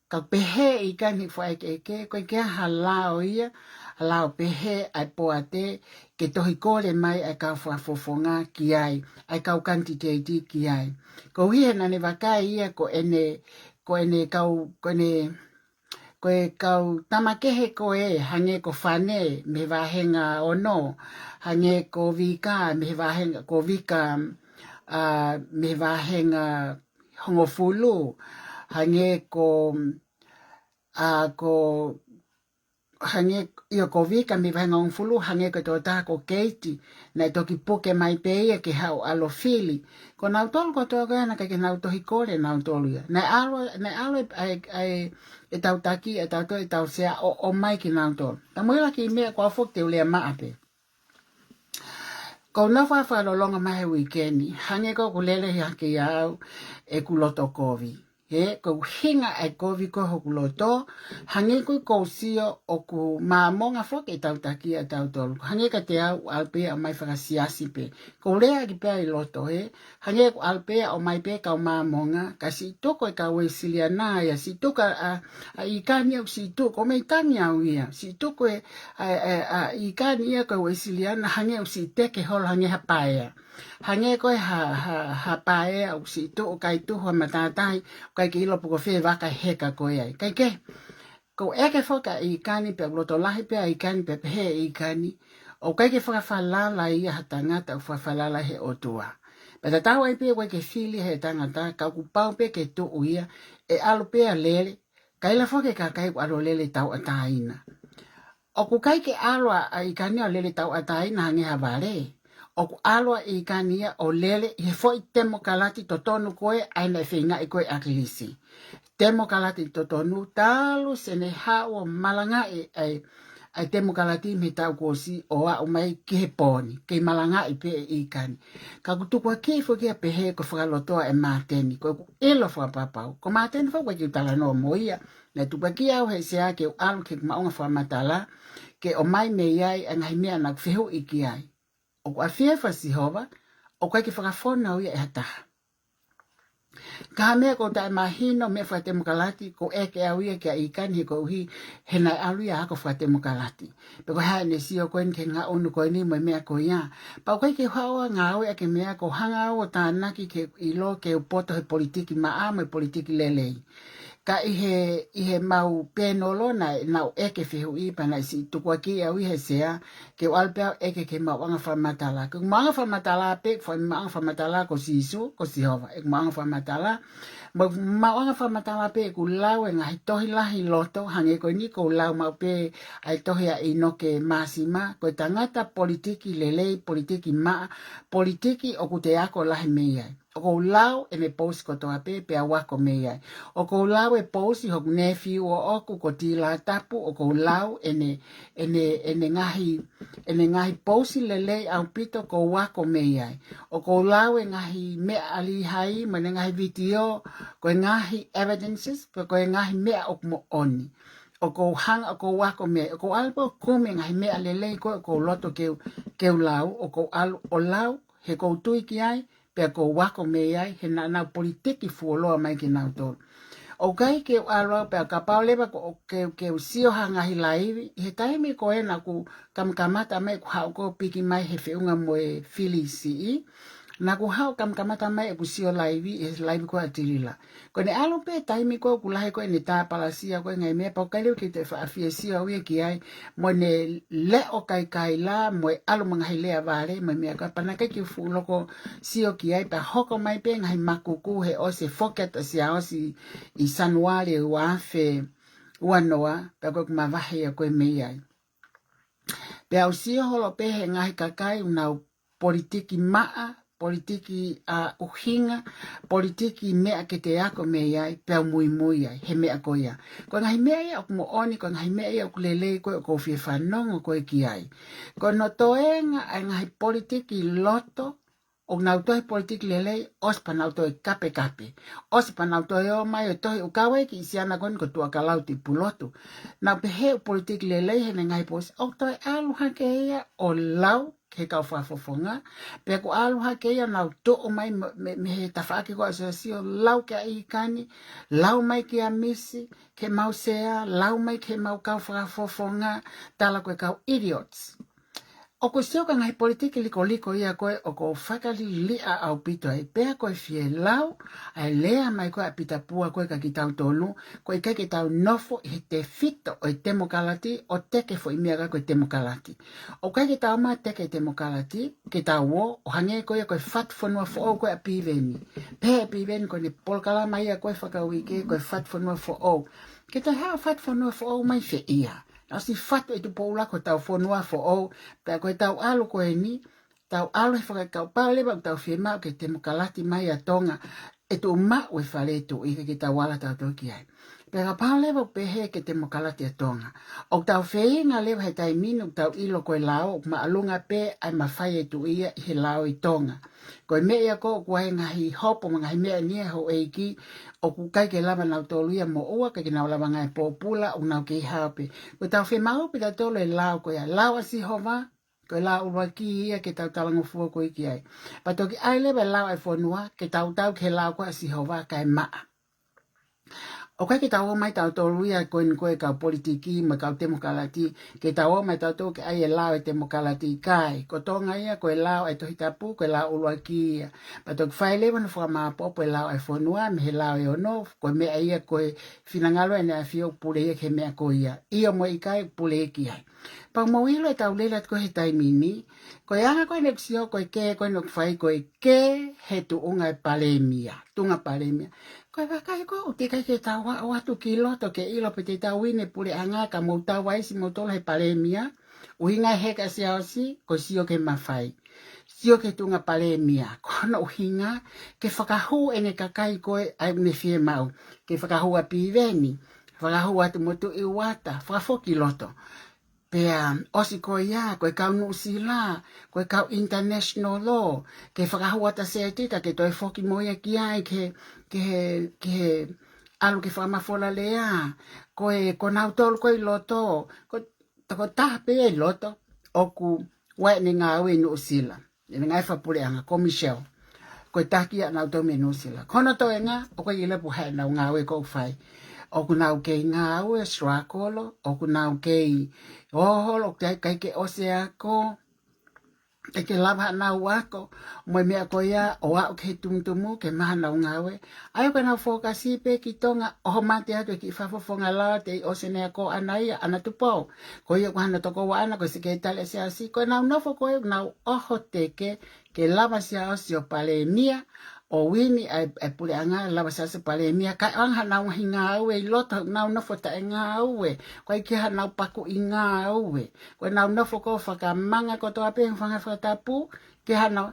Ka pehē ʻi kani foʻi ʻekeʻeke, ko e ʻikai ha lao ia, ha lao pehē ʻa e poate, ke tohi kole mai ʻa e kau fakafofonga ki ai, ʻa e kau kanititeiti ki ai. Koeʻuhi he naʻá ne vakai ia ko ʻene, ko ʻene kau, ko ʻene, ko e kau tama kehe ko ē, hangē ko Fane, mei he vāhenga ono, hangē ko Vika, mei he vāhenga, ko Vika, ʻa, mei he vāhenga hongofulu, hangē ko, ʻa, ko, hangē, ʻio ko Vika mei he vāhenga hongofulu, hangē ko e tokotaha ko Keiti, naʻe toki puke mai pē ia ke haʻu ʻo ʻalu ʻo fili. Ko nautolu kotoa ko ē naʻe ʻikai ke nau tohi kole nautolu ia. Naʻe ʻalu, naʻe ʻalu ʻa e, ʻa e, ʻa e, ʻetau taki, ʻetau toe, ʻetau sea ʻo, ʻomai kinautolu. Ka mou ʻilo e kiʻi meʻa ko au foki te u lea maʻa pē. Ko ʻeku nofo ʻo fakalolonga mai he uike ni, hangē ko ʻeku lele hake ia au ʻeku loto kovi. He, ko e ʻuhinga ʻa e kovi ko ē hoku loto, hangē ko ʻeku sio ʻoku Māmonga foki ʻetau taki ʻatautolu. Hangē kiate au ʻalu pē ia ʻo ʻomai fakasiasi pē. Ko e lea ʻaki pē ʻa e loto, he, hangē ʻoku ʻalu pē ia ʻo ʻomai pē kau Māmonga, ka siʻi tuku e kau Uēsiliana ia, siʻi tuku ʻa, ʻa, ʻa ʻi kani ʻoku siʻi tuku, ko e meʻa tangi au ia, siʻi tuku e, ʻa, ʻa, ʻa ʻi kani ia ko e Uēsiliana, hangē ʻoku siʻi teke holo, hangē ha paea. Hangē ko e ha, ha, ha paea ʻoku siʻi tuʻu kai tuhu ha matātahi, ʻoku ʻikai ke ʻilo pe ko fē vaka ʻe heka ko ē ai. Kaikehe, ko e ʻeke foki ʻa ʻi kani pea ʻoku loto lahi pē ʻa ʻi kani pea pehē ʻe ʻi kani, ʻoku ʻikai ke fakafalala ia ha tangata ʻoku fakafalala he ʻOtua. Pea tatau ai pē ʻoku ʻikai ke fili he tangata, ka ʻoku pau pē ke tuʻu ia, ʻe ʻalu pē ʻo lele, kaila foki e kakai ʻoku ʻalu ʻo lele tauʻatāina. ʻOku ʻikai ke ʻalu ʻa, ʻa ʻi kani ʻo lele tauʻatāina hangē ha vale. ʻOku ʻalu ʻa ʻi kani ia ʻo lele ʻi he foʻi temokalati totonu ko ē ʻa ia naʻe feingaʻi ko ē ʻe ʻAkilisi. Temokalati totonu talu ʻene haʻu ʻo malangaʻi ʻa e, ʻa e temokalati mei he taʻu kuo ʻosi ʻo aʻu mai ki he pō ni, kei malangaʻi pē ʻe ʻi kani. Ka ʻoku tukuakiʻi foki ia pehē ko e fakalotoa ʻe Māteni, ko ʻeku ʻilo fakapapau. Ko Māteni foki ʻoku ʻikai ke u talanoa mo ia, naʻe tukuakiʻi au he sea ke u ʻalu ki heʻeku maʻuʻanga fakamatala, ke ʻomai mei ai ʻa e ngaahi meʻa naʻá ku fehuʻi ki ai. ʻOku ʻafioʻi ʻe Sihova, ʻoku ʻikai ke fakafonu au ia ʻe ha taha. Ka ha meʻa ʻoku taʻe mahino, meʻa fakatemokalati, ʻoku ou ʻeke au ia kia ʻi kani he koeʻuhi, he naʻe ʻalu ia ʻo ako fakatemokalati. Pe ko e hā ʻene sio ko eni ki he ngaʻunu ko eni mo e meʻa ko ia. Pea ʻoku ʻikai ke u haʻu ʻo ngāueʻaki e meʻa, ʻoku ou hanga au ʻo tānaki ke ʻilo ke u poto he politiki maʻa mo e politiki lelei. Ka ʻi he, ʻi heʻemau pēnolo naʻe, naʻá ku ʻeke fehuʻi pea naʻe siʻi tukuakiʻi au ʻe he sea, ke u ʻalu pē au ʻo ʻeke ki he maʻuʻanga fakamatala. Ko ʻeku maʻuʻanga fakamatala pē, fai maʻuʻanga fakamatala ko Sīsū, ko Sihova. ʻEku maʻuʻanga fakamatala, mo ʻeku maʻuʻanga fakamatala pē ʻeku lau e ngaahi tohi lahi loto, hangē ko eni ʻoku ou lau maʻu pē ʻa e tohi ʻa ʻInoke Māsima, ko e tangata politiki lelei, politiki maʻa, politiki ʻoku te ako lahi mei ai. ʻOku ou lau ʻene pousi kotoa pē, pea u ako mei ai. ʻOku ou lau e pousi hoku nefiu ʻoʻoku ko Tila Tapu, ʻoku ou lau ʻene, ʻene, ʻene ngaahi, ʻene ngaahi pousi lelei ʻaupito ʻoku ou ako mei ai. ʻOku ou lau e ngaahi meʻa ʻa Līhai, mo ʻene ngaahi vitiō, ko e ngaahi evidences, pe ko e ngaahi meʻa ʻoku moʻoni. ʻOku ou hanga, ʻoku ou ako mei ai, ʻoku ou ʻalu pē ʻo kumi e ngaahi meʻa lelei ko ē ʻoku ou loto ke u, ke u lau, ʻoku ou ʻalu ʻo lau, he ʻoku ou tui ki ai, pea ʻoku ou ako mei ai, he naʻa nau politiki fuoloa mai kinautolu. ʻOku ʻikai ke u ʻalu au pea kapau leva ko ke, ke u sio ha ngaahi laivi, ʻi he taimi ko ē naʻa ku kamakamata mai ʻeku haʻu ko ē ʻo piki mai he feʻunga mo e fili siʻi, naʻa ku haʻu kamakamata mai ʻeku sio laivi, he laivi ko ē ʻa Tilila. Ko ʻene ʻalu pē taimi ko ē ʻoku lahi ko ē ʻene tāpalasia ko ē ngaahi meʻa pea ʻoku ʻikai leva ke u toe faʻa fie sio au ia ki ai, mo ʻene leʻo kaikaila, mo e ʻalu mo e ngaahi lea vale, mo e meʻa ko ē pea naʻe ʻikai ke u fuʻu loko sio ki ai, pea hoko mai pē ngaahi makukū he ʻosi e foki atu ʻa Siaosi ʻi Sānuali ua afe ua noa, pea ko ʻeku mavahe ia ko ē mei ai. Pea u sio holo pē he ngaahi kakai ʻoku nau politiki maʻa, politiki ʻa ʻuhinga, politiki meʻa ke te ako mei ai, pea u muimui ai, he meʻa ko ia. Ko e ngaahi meʻa ia ʻoku moʻoni, ko e ngaahi meʻa ia ʻoku lelei ko ē ʻoku ou fie fanongo ko ē ki ai. Ko hono toenga ʻa e ngaahi politiki loto, ʻoku nau toe politiki lelei, ʻosi pea nau toe kapekape. ʻOsi pea nau toe ō mai ʻo tohi ʻo kau ai e kiʻi siana ko eni ko Tuʻakalau Tuʻipulotu. Nau pehē ʻoku politiki lelei heʻene ngaahi posi, ʻoku toe ʻalu hake ia ʻo lau ki he kau fakafofonga, pea ʻoku ʻalu hake ia ʻo nau tuʻu mai mei, mei, mei he tafaʻaki ko ē ʻa e ʻAsosiasia ʻo lau ki ai kani, lau mai kia Misi, ki heʻemau sea, lau mai ki heʻemau kau fakafofonga, tala ko e kau idiots. ʻOku ou sio ko e ngaahi politiki likoliko ia ko ē ʻoku ou fakaliliʻa ʻaupito ai, pea ko e fie lau ʻa e lea mai ko ē ʻa Pita Pua ko ē kia kitautolu, ko e ʻikai ke tau nofo ʻi he tefito ʻo e temokalati ʻo teke foʻi meʻa ko ē ko e temokalati. ʻOku ʻikai ke tau ō mai ʻo teke e temokalati, ke tau ō, ʻo hangē ko ia ko e Fatu Fonua Foʻou ko ē ʻa Piveni. Pehē ʻe Piveni ko ʻene polokalama ia ko ē fakauike ko e Fatu Fonua Foʻou. Ke toe haʻu e Fatu Fonua Foʻou mai fē ia? Naʻe ʻosi fatu ʻe Tupou Ula ko hotau fonua foʻou, pea ko ʻetau ʻalu ko eni, tau ʻalu he fakakaukau leva ʻoku tau fiemaʻu ke temokalati mai ʻa Tonga, ʻe tuʻu maʻu e fale tuʻi, ʻikai ke tau ala tautolu ki ai. Pea kapau leva ʻoku pehē ke temokalati ʻa Tonga, ʻoku tau feinga leva he taimi ni ʻoku tau ʻilo ko e lao ʻoku māʻolunga pē ʻa e mafai ʻo e tuʻi ia ʻi he lao ʻi Tonga. Ko e meʻa ia ko ē ʻoku ʻi ai e ngaahi hopo mo e ngaahi meʻa ni ʻa e houʻeiki, ʻoku ʻikai ke lava nautolu ia ʻo moʻua, ʻikai ke nau lava ngai pōpula, ʻoku nau kei hao pē. Ko ʻetau fiemaʻu pē tautolu e lao ko ia, lao ʻa Sihova, ko e lao ʻuluaki ia ke tau talangofua ko ē ki ai. Pea toki ʻai leva e lao ʻa e fonua, ke tau tau ki he lao ko ē ʻa Sihova kae maʻa. ʻOku ʻikai ke tau ō mai tautolu ia ko eni ko e kau politiki mo e kau temokalati, ke tau ō mai tautolu ke ʻai e lao ʻo e temokalati, ʻikai. Ko Tonga ia ko e lao ʻa e Tohi Tapu, ko e lao ʻuluaki ia. Pea toki fai leva hono fakamāʻopoʻopo e lao ʻa e fonua mei he lao ʻe ono, ko e meʻa ia ko e finangalo ʻEne ʻAfio ʻoku pule ia ki he meʻa ko ia. ʻIo mo e ʻikai ʻoku pule ia ki ai. Pea mou ʻilo ʻetau lele atu ko ē he taimi ni, ko e anga ko ē ʻeku sio ko e kē ko ē ʻoku fai ko e kē he tuʻunga e palēmia, tuʻunga palēmia. Ko e vakai ko ē ʻoku teʻeki ai ke tau ō atu ki loto ke ʻilo pe te tau ʻi he puleʻanga ka mou tau vaisi moutolu he palēmia, ʻuhinga he ka Siaosi, ko e sio ki he mafai. Sio ki he tuʻunga palēmia, ko hono ʻuhinga ke fakahū ʻene kakai ko ē ʻa ia ʻoku ne fiemaʻu. Ke fakahū ʻa Piveni, fakahū atu mo Tuʻi Uata, fakafoki loto. Pea ʻosi ko ia, ko e kau Nuʻusila, ko e kau international law, ke fakahū atu ʻa Seatika ke toe foki mo ia ki ai, ke, ke, ke ʻalu ke fakamafola lea, ko e, ko nautolu ko ē ʻi loto, ko, ko e taha pē ia ʻi loto, ʻoku ʻi ai ʻene ngāue ʻi Nuʻusila. ʻEne ngaahi fakapuleʻanga, ko Michelle. Ko e taki ia ʻanautolu mei Nuʻusila. Ko hono toenga, ʻoku ʻikai ke ʻilo pe ko e hā ʻenau ngāue ʻoku fai. ʻOku nau kei ngāue struggle, ʻoku nau kei ōholo, ʻoku ʻikai ke ʻosi e ako, ʻikai ke lava haʻanau ako, mo e meʻa ko ia, ʻo aʻu ki he tumutumu, ke maʻu haʻanau ngāue. ʻA ia ko ʻenau fokasi pē ki Tonga, ʻoho mate atu e kiʻi fakafofonga lao, teʻeki ʻosi ʻene ako ʻaʻana ia, ʻAna Tupou. Ko ia ko hano tokoua ʻaʻana, ko e sekelitali ʻa Siaosi, ko ʻenau nofo ko ē, nau ʻoho teke, ke lava Siaosi ʻo palēmia, ʻo uini ʻa e, ʻa e puleʻanga, lava Siaosi ʻo palēmia, kae ʻoange haʻanau ngaahi ngāue ʻi loto, nau nofo taʻengāue, ʻikai ke haʻanau pakuʻi ngāue. Ko ʻenau nofo ko ē ʻo fakamanga kotoa pē, fanga fakatapu, ke haʻanau,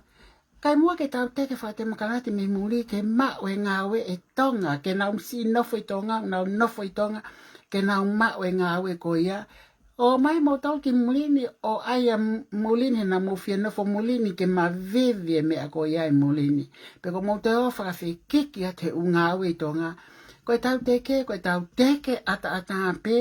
kae muʻa ke tau teke fakatemokalati mei muli ke maʻu e ngāue ʻe Tonga, ke nau siʻi nofo ʻi Tonga, nau nofo ʻi Tonga, ke nau maʻu e ngāue ko ia. ʻO mai moutolu ki muli ni, ʻo ʻai ʻa m-, muli ni, he naʻa mou fie nofo muli ni ke mavivi e meʻa ko ia ʻi muli ni. Pe ko moutolu ʻo fakafekiki atu he ʻū ngāue ʻi Tonga. Ko ʻetau teke, ko ʻetau teke ʻataʻatā pē,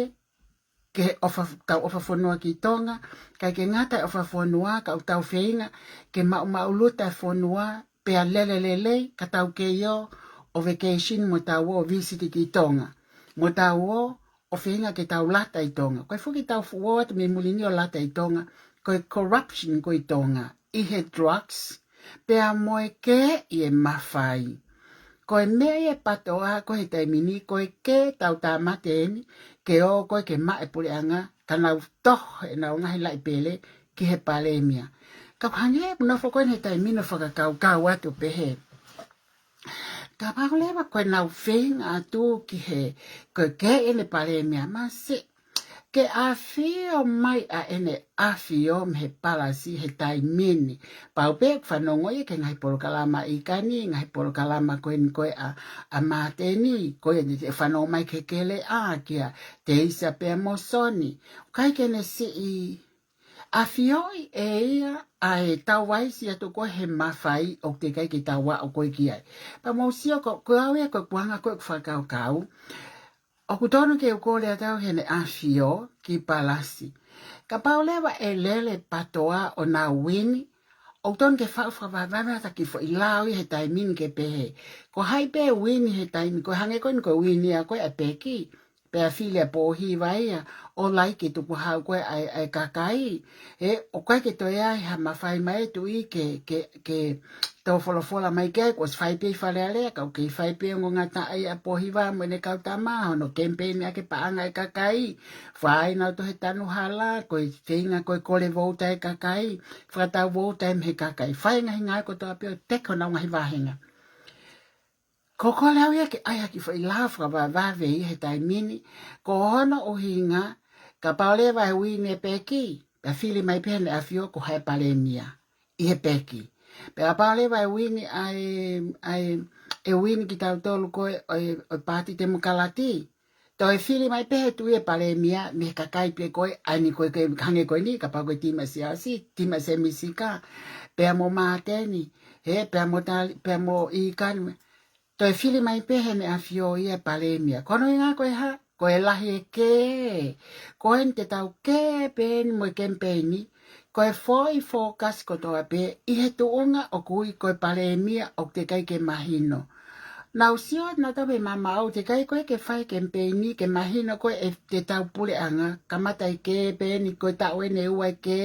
ke ʻofa, tau ʻofa fonua ki Tonga, ʻikai ke ngata e ʻofa fonua, ka ʻoku tau feinga, ke maʻumaʻuluta e fonua, pea lele lelei, ka tau kei ō, ʻo vacation mo tau ō ʻo visit ki Tonga. Mo tau ō ʻo feinga ke tau lata ʻi Tonga. Ko e foki tau fuʻu ō atu mei muli ni ʻo lata ʻi Tonga, ko e corruption ko ē ʻi Tonga, ʻi he drugs, pea mo e kē ʻi he mafai. Ko e meʻa ʻi he PATOA ko ē he taimi ni, ko e kē tau tāmate eni, ke ō ko ē ke maʻu e puleʻanga, ka nau toho ʻenau ngaahi laʻi pele ki he palēmia. Ka hangē ʻoku nofo ko ē he taimi ni ʻo fakakaukau atu pehē, kapau leva ko ʻenau feinga atu ki he, ko e kē ʻene palēmia, masiʻi ke ʻafio mai ʻa ʻEne ʻAfio mei he palasi he taimi ni. Pau pē ʻoku fanongo ia ki he ngaahi polokalama ʻi kani, ngaahi polokalama ko eni ko ē ʻa, ʻa Māteni, ko ē ʻe fanongo mai ki he keleʻa kia Teisa pea mo Soni. ʻIkai ke ne siʻi ʻafioʻi ʻe ia ʻa e tau vaisi atu ko ē he mafai ʻoku teʻeki ai ke tau aʻu ko ē ki ai. Pea mou sio ko, ko au ia ko e kuonga ko ē ʻeku fakakaukau, ʻoku tonu ke u kole atu au ki heʻene ʻAfio ki palasi. Kapau leva ʻe lele PATOA ʻo nau uini, ʻoku tonu ke faʻu fakavavevave ʻa e kiʻi foʻi lao ʻi he taimi ni ke pehē, ko hai pē uini he taimi, ko e hangē ko eni ko e uini ia ko ē ʻa Peki, pea fili ʻa Pōhiva ia ʻo laiki e tukuhau ko ē ʻa e, ʻa e kakai. Ē, ʻoku ʻikai ke toe ʻi ai ha mafai mai e tuʻi ke, ke, ke tō folofola mai ki ai, kuo ʻosi fai pē ʻi Fale Alea, ka ʻoku kei fai pē ongo ngataʻa ʻa Pōhiva mo ʻene kau tama, hono kemipeini ʻaki e paʻanga ʻa e kakai. Fai nautolu he tanu hala, ko e feinga ko ē kole vouta ʻa e kakai, fakatau vouta ē mei he kakai. Fai e ngaahi ngāue kotoa pē ʻo teke honau ngaahi vāhenga. Ko e kole au ia ke ʻai ha kiʻi foʻi lao fakavavevave ʻi he taimi ni, ko hono ʻuhinga, kapau leva ʻe uini ʻe Peki, pea fili mai pē heʻene ʻAfio ko hai e palēmia ʻi he Peki. Pea kapau leva ʻe uini ʻa e, ʻa e, ʻe uini kitautolu ko ē ʻo e, ʻo e Paati Temokalati, toe fili mai pē he tuʻi e palēmia mei he kakai pē ko ē, ʻa eni ko ē ke hangē ko eni, kapau ko e timi ʻa Siaosi, timi ʻa Sēmisi Sika, pea mo Māteni, ē, pea mo Tali, pea mo ʻIkani, toe fili mai pē heʻene ʻAfio ia e palēmia. Ko hono ʻuhinga ko e hā, ko e lahi e kē. Ko eni te tau kē pē eni mo e kemipeini, ko e foʻi focus kotoa pē ʻi he tuʻunga ʻoku ui ko e palēmia ʻoku teʻeki ai ke mahino. Nau sio nautolu pē mamaʻo, teʻeki ai ko ē ke fai e kemipeini ke mahino ko ē ʻe te tau puleʻanga, kamata e kē pē eni ko e taʻu eni ʻe ua e kē.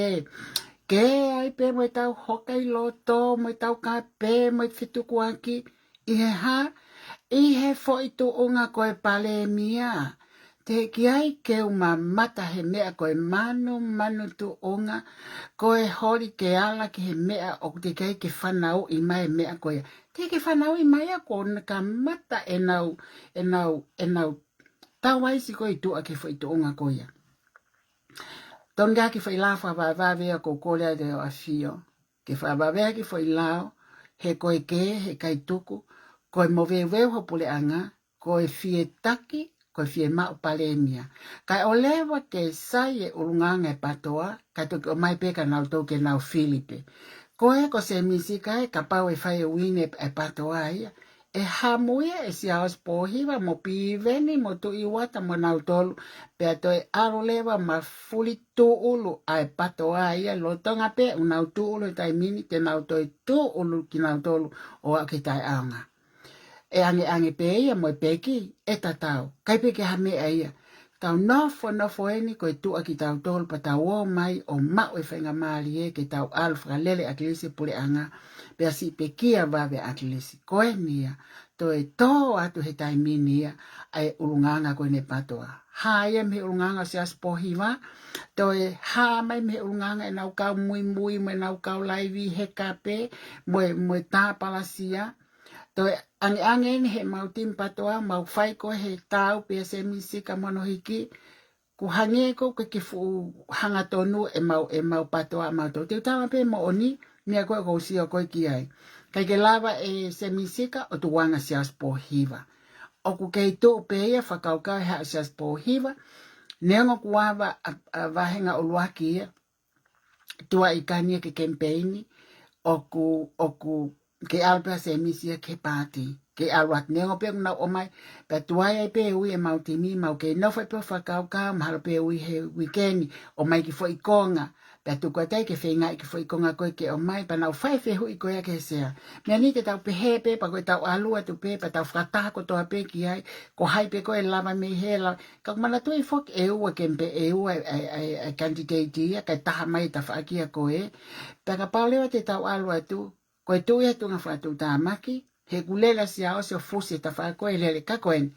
Kē ai pē mo e tau hoka ʻi loto, mo e tau kape, mo e fetukuaki, ʻi he hā, ʻi he foʻi tuʻunga ko e palēmia. Teʻeki ai ke u mamata he meʻa ko e manu, manu tuʻunga, ko e holi ke ala ki he meʻa ʻoku teʻeki ai ke fanauʻi mai e meʻa ko ia. Teʻeki ke fanauʻi mai ia kuo ne kamata ʻenau, ʻenau, ʻenau tau vaisi ko ē ʻi tuʻa ki he foʻi tuʻunga ko ia. Tonu ke ʻai ha kiʻi foʻi lao fakavavevave ia ʻoku ou kole atu ʻe hoʻo ʻAfio ke fakavavevave ha kiʻi foʻi lao, he ko e kē, he ʻikai tuku, ko e moveuveu ho puleʻanga, ko e fie taki, ko e fiemaʻu palēmia. Kae ʻoua leva ke sai e ʻulungaanga e PATOA, kae toki ʻomai pē kia nautolu ke nau fili pē. Ko ē ko Sēmisi Sika ē, kapau ʻe fai e uini e, e PATOA ia, ʻe hamu ia ʻe Siaosi Pōhiva mo Piveni mo Tuʻi Uata mo nautolu, pea toe ʻalu leva ma fuli tūʻulu ʻa e PATOA ia lolotonga pē ʻoku nau tūʻulu he taimi ni, te nau toe tūʻulu kinautolu ʻo aʻu ki he taʻeʻaonga. ʻE angeange pē ia mo e Peki, ʻe tatau, ʻikai pē ke ʻi ai ha meʻa ia. Tau nofonofo eni ko e tuʻa kitautolu pea tau ō mai ʻo maʻu e faingamālie ke tau ʻalu fakalele ʻAkilisi e puleʻanga, pea siʻi pekia vave ʻAkilisi. Ko eni ia, toe tō atu he taimi ni ia ʻa e ʻulungaanga ko eni e PATOA. Hā ia mei he ʻulungaanga ʻo Siaosi Pōhiva, toe hā mai mei he ʻulungaanga ʻenau kau muimui mo ʻenau kau laivi he kape, mo e, mo e tāpalasia. Toe angeange eni heʻemau timi PATOA, mau fai ko ē he tau pē ʻa Sēmisi Sika mo hono hiki, ʻoku hangē ko ē ʻoku ʻikai ke fuʻu hangatonu ʻemau, ʻemau PATOA mautolu. Te u tala pē moʻoni, meʻa ko ē ʻoku ou sio ko ē ki ai. ʻIkai ke lava ʻe Sēmisi Sika ʻo tukuange ʻa Siaosi Pōhiva. ʻOku kei tuʻu pē ia fakakaukau he haʻu ʻa Siaosi Pōhiva, neongo kuo ava ʻa, ʻa vāhenga ʻuluaki ia, tuai ʻi kani ia ke kemipeini, ʻoku, ʻoku kei ʻalu pē ʻa Sēmisi ia ki he paati. Kei ʻalu atu, neongo pē ʻoku nau ō mai, pea tuai ai pē ui ʻemau timi, mau kei nofo ai pē ʻo fakakaukau, mahalo pē ui he uike ni, ō mai ki foʻi konga, Pea tuku atu ai ke feingaʻi ke foʻi konga ko ē ke ʻomai, pea nau fai fehuʻi ko ia ki he sea. Meʻa ni te tau pehē pē, pea ko ʻetau ʻalu atu pē, pea tau fakataha kotoa pē ki ai, ko hai pē ko ē lava mei hē lava. Ka ʻoku manatuʻi foki ʻe ua ke mpe ʻe ua ʻa e, ʻa e, ʻa e candidate ia, kae taha mai e tafaʻaki ia ko ē. Pea kapau leva te tau ʻalu atu, ko e tuʻu ia he tuʻunga fakatuʻutāmaki, he ʻoku lele ʻa Siaosi ʻo fusi e tafaʻaki ko ē lele ka ko eni.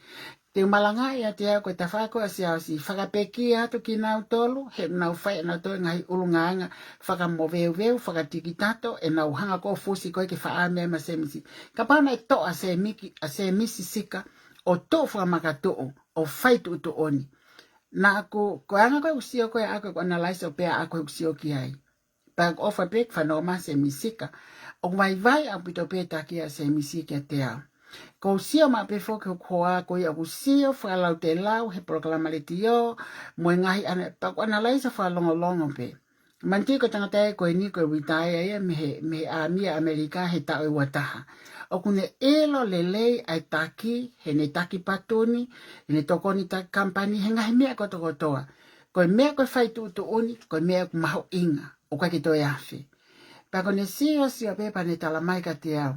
Te u malangaʻi ʻiate au ko e tafaʻaki ko ē ʻa Siaosi, fakapekia atu kinautolu, he ʻoku nau fai ʻe nautolu e ngaahi ʻulungaanga fakamoveuveu, fakatikitato, ʻenau hanga ko ē ʻo fusi ko ē ke faʻa meʻa mai ʻa Semisi. Kapau naʻe toʻo ʻa Semiki, ʻa Semisi Sika, ʻo tuʻu fakamakatuʻu, ʻo fai tuʻutuʻuni. Naʻa ku, ko e anga ko ē ʻeku sio ko ē ʻaʻaku ʻeku analyze ʻo pehē ʻaʻaku ʻeku sio ki ai. Pea ʻoku ʻofa pē ke fanongo mai ʻa Semisi Sika. ʻOku vaivai ʻaupito pē e taki ʻa Semisi kiate au. ʻOku ou sio maʻu pē foki hoku hoa ko ia ʻoku sio fakalautelau he polokalama letiō, mo e ngaahi ana, pea ʻoku analyze fakalongolongo pē. Manatuʻi ko e tangata ia ko eni ko e retire ia mei he, mei he ʻāmi ʻa ʻAmelika he taʻu ʻe ua taha. ʻOku ne ʻilo lelei ʻa e taki, heʻene taki patuni, heʻene tokoni taki company, he ngaahi meʻa kotokotoa. Ko e meʻa ko e fai tuʻutuʻuni, ko e meʻa ʻoku mahuʻinga, ʻoku ʻikai ke toe afe. Pea ko ʻene sio, sio pē pea ne tala mai kiate au.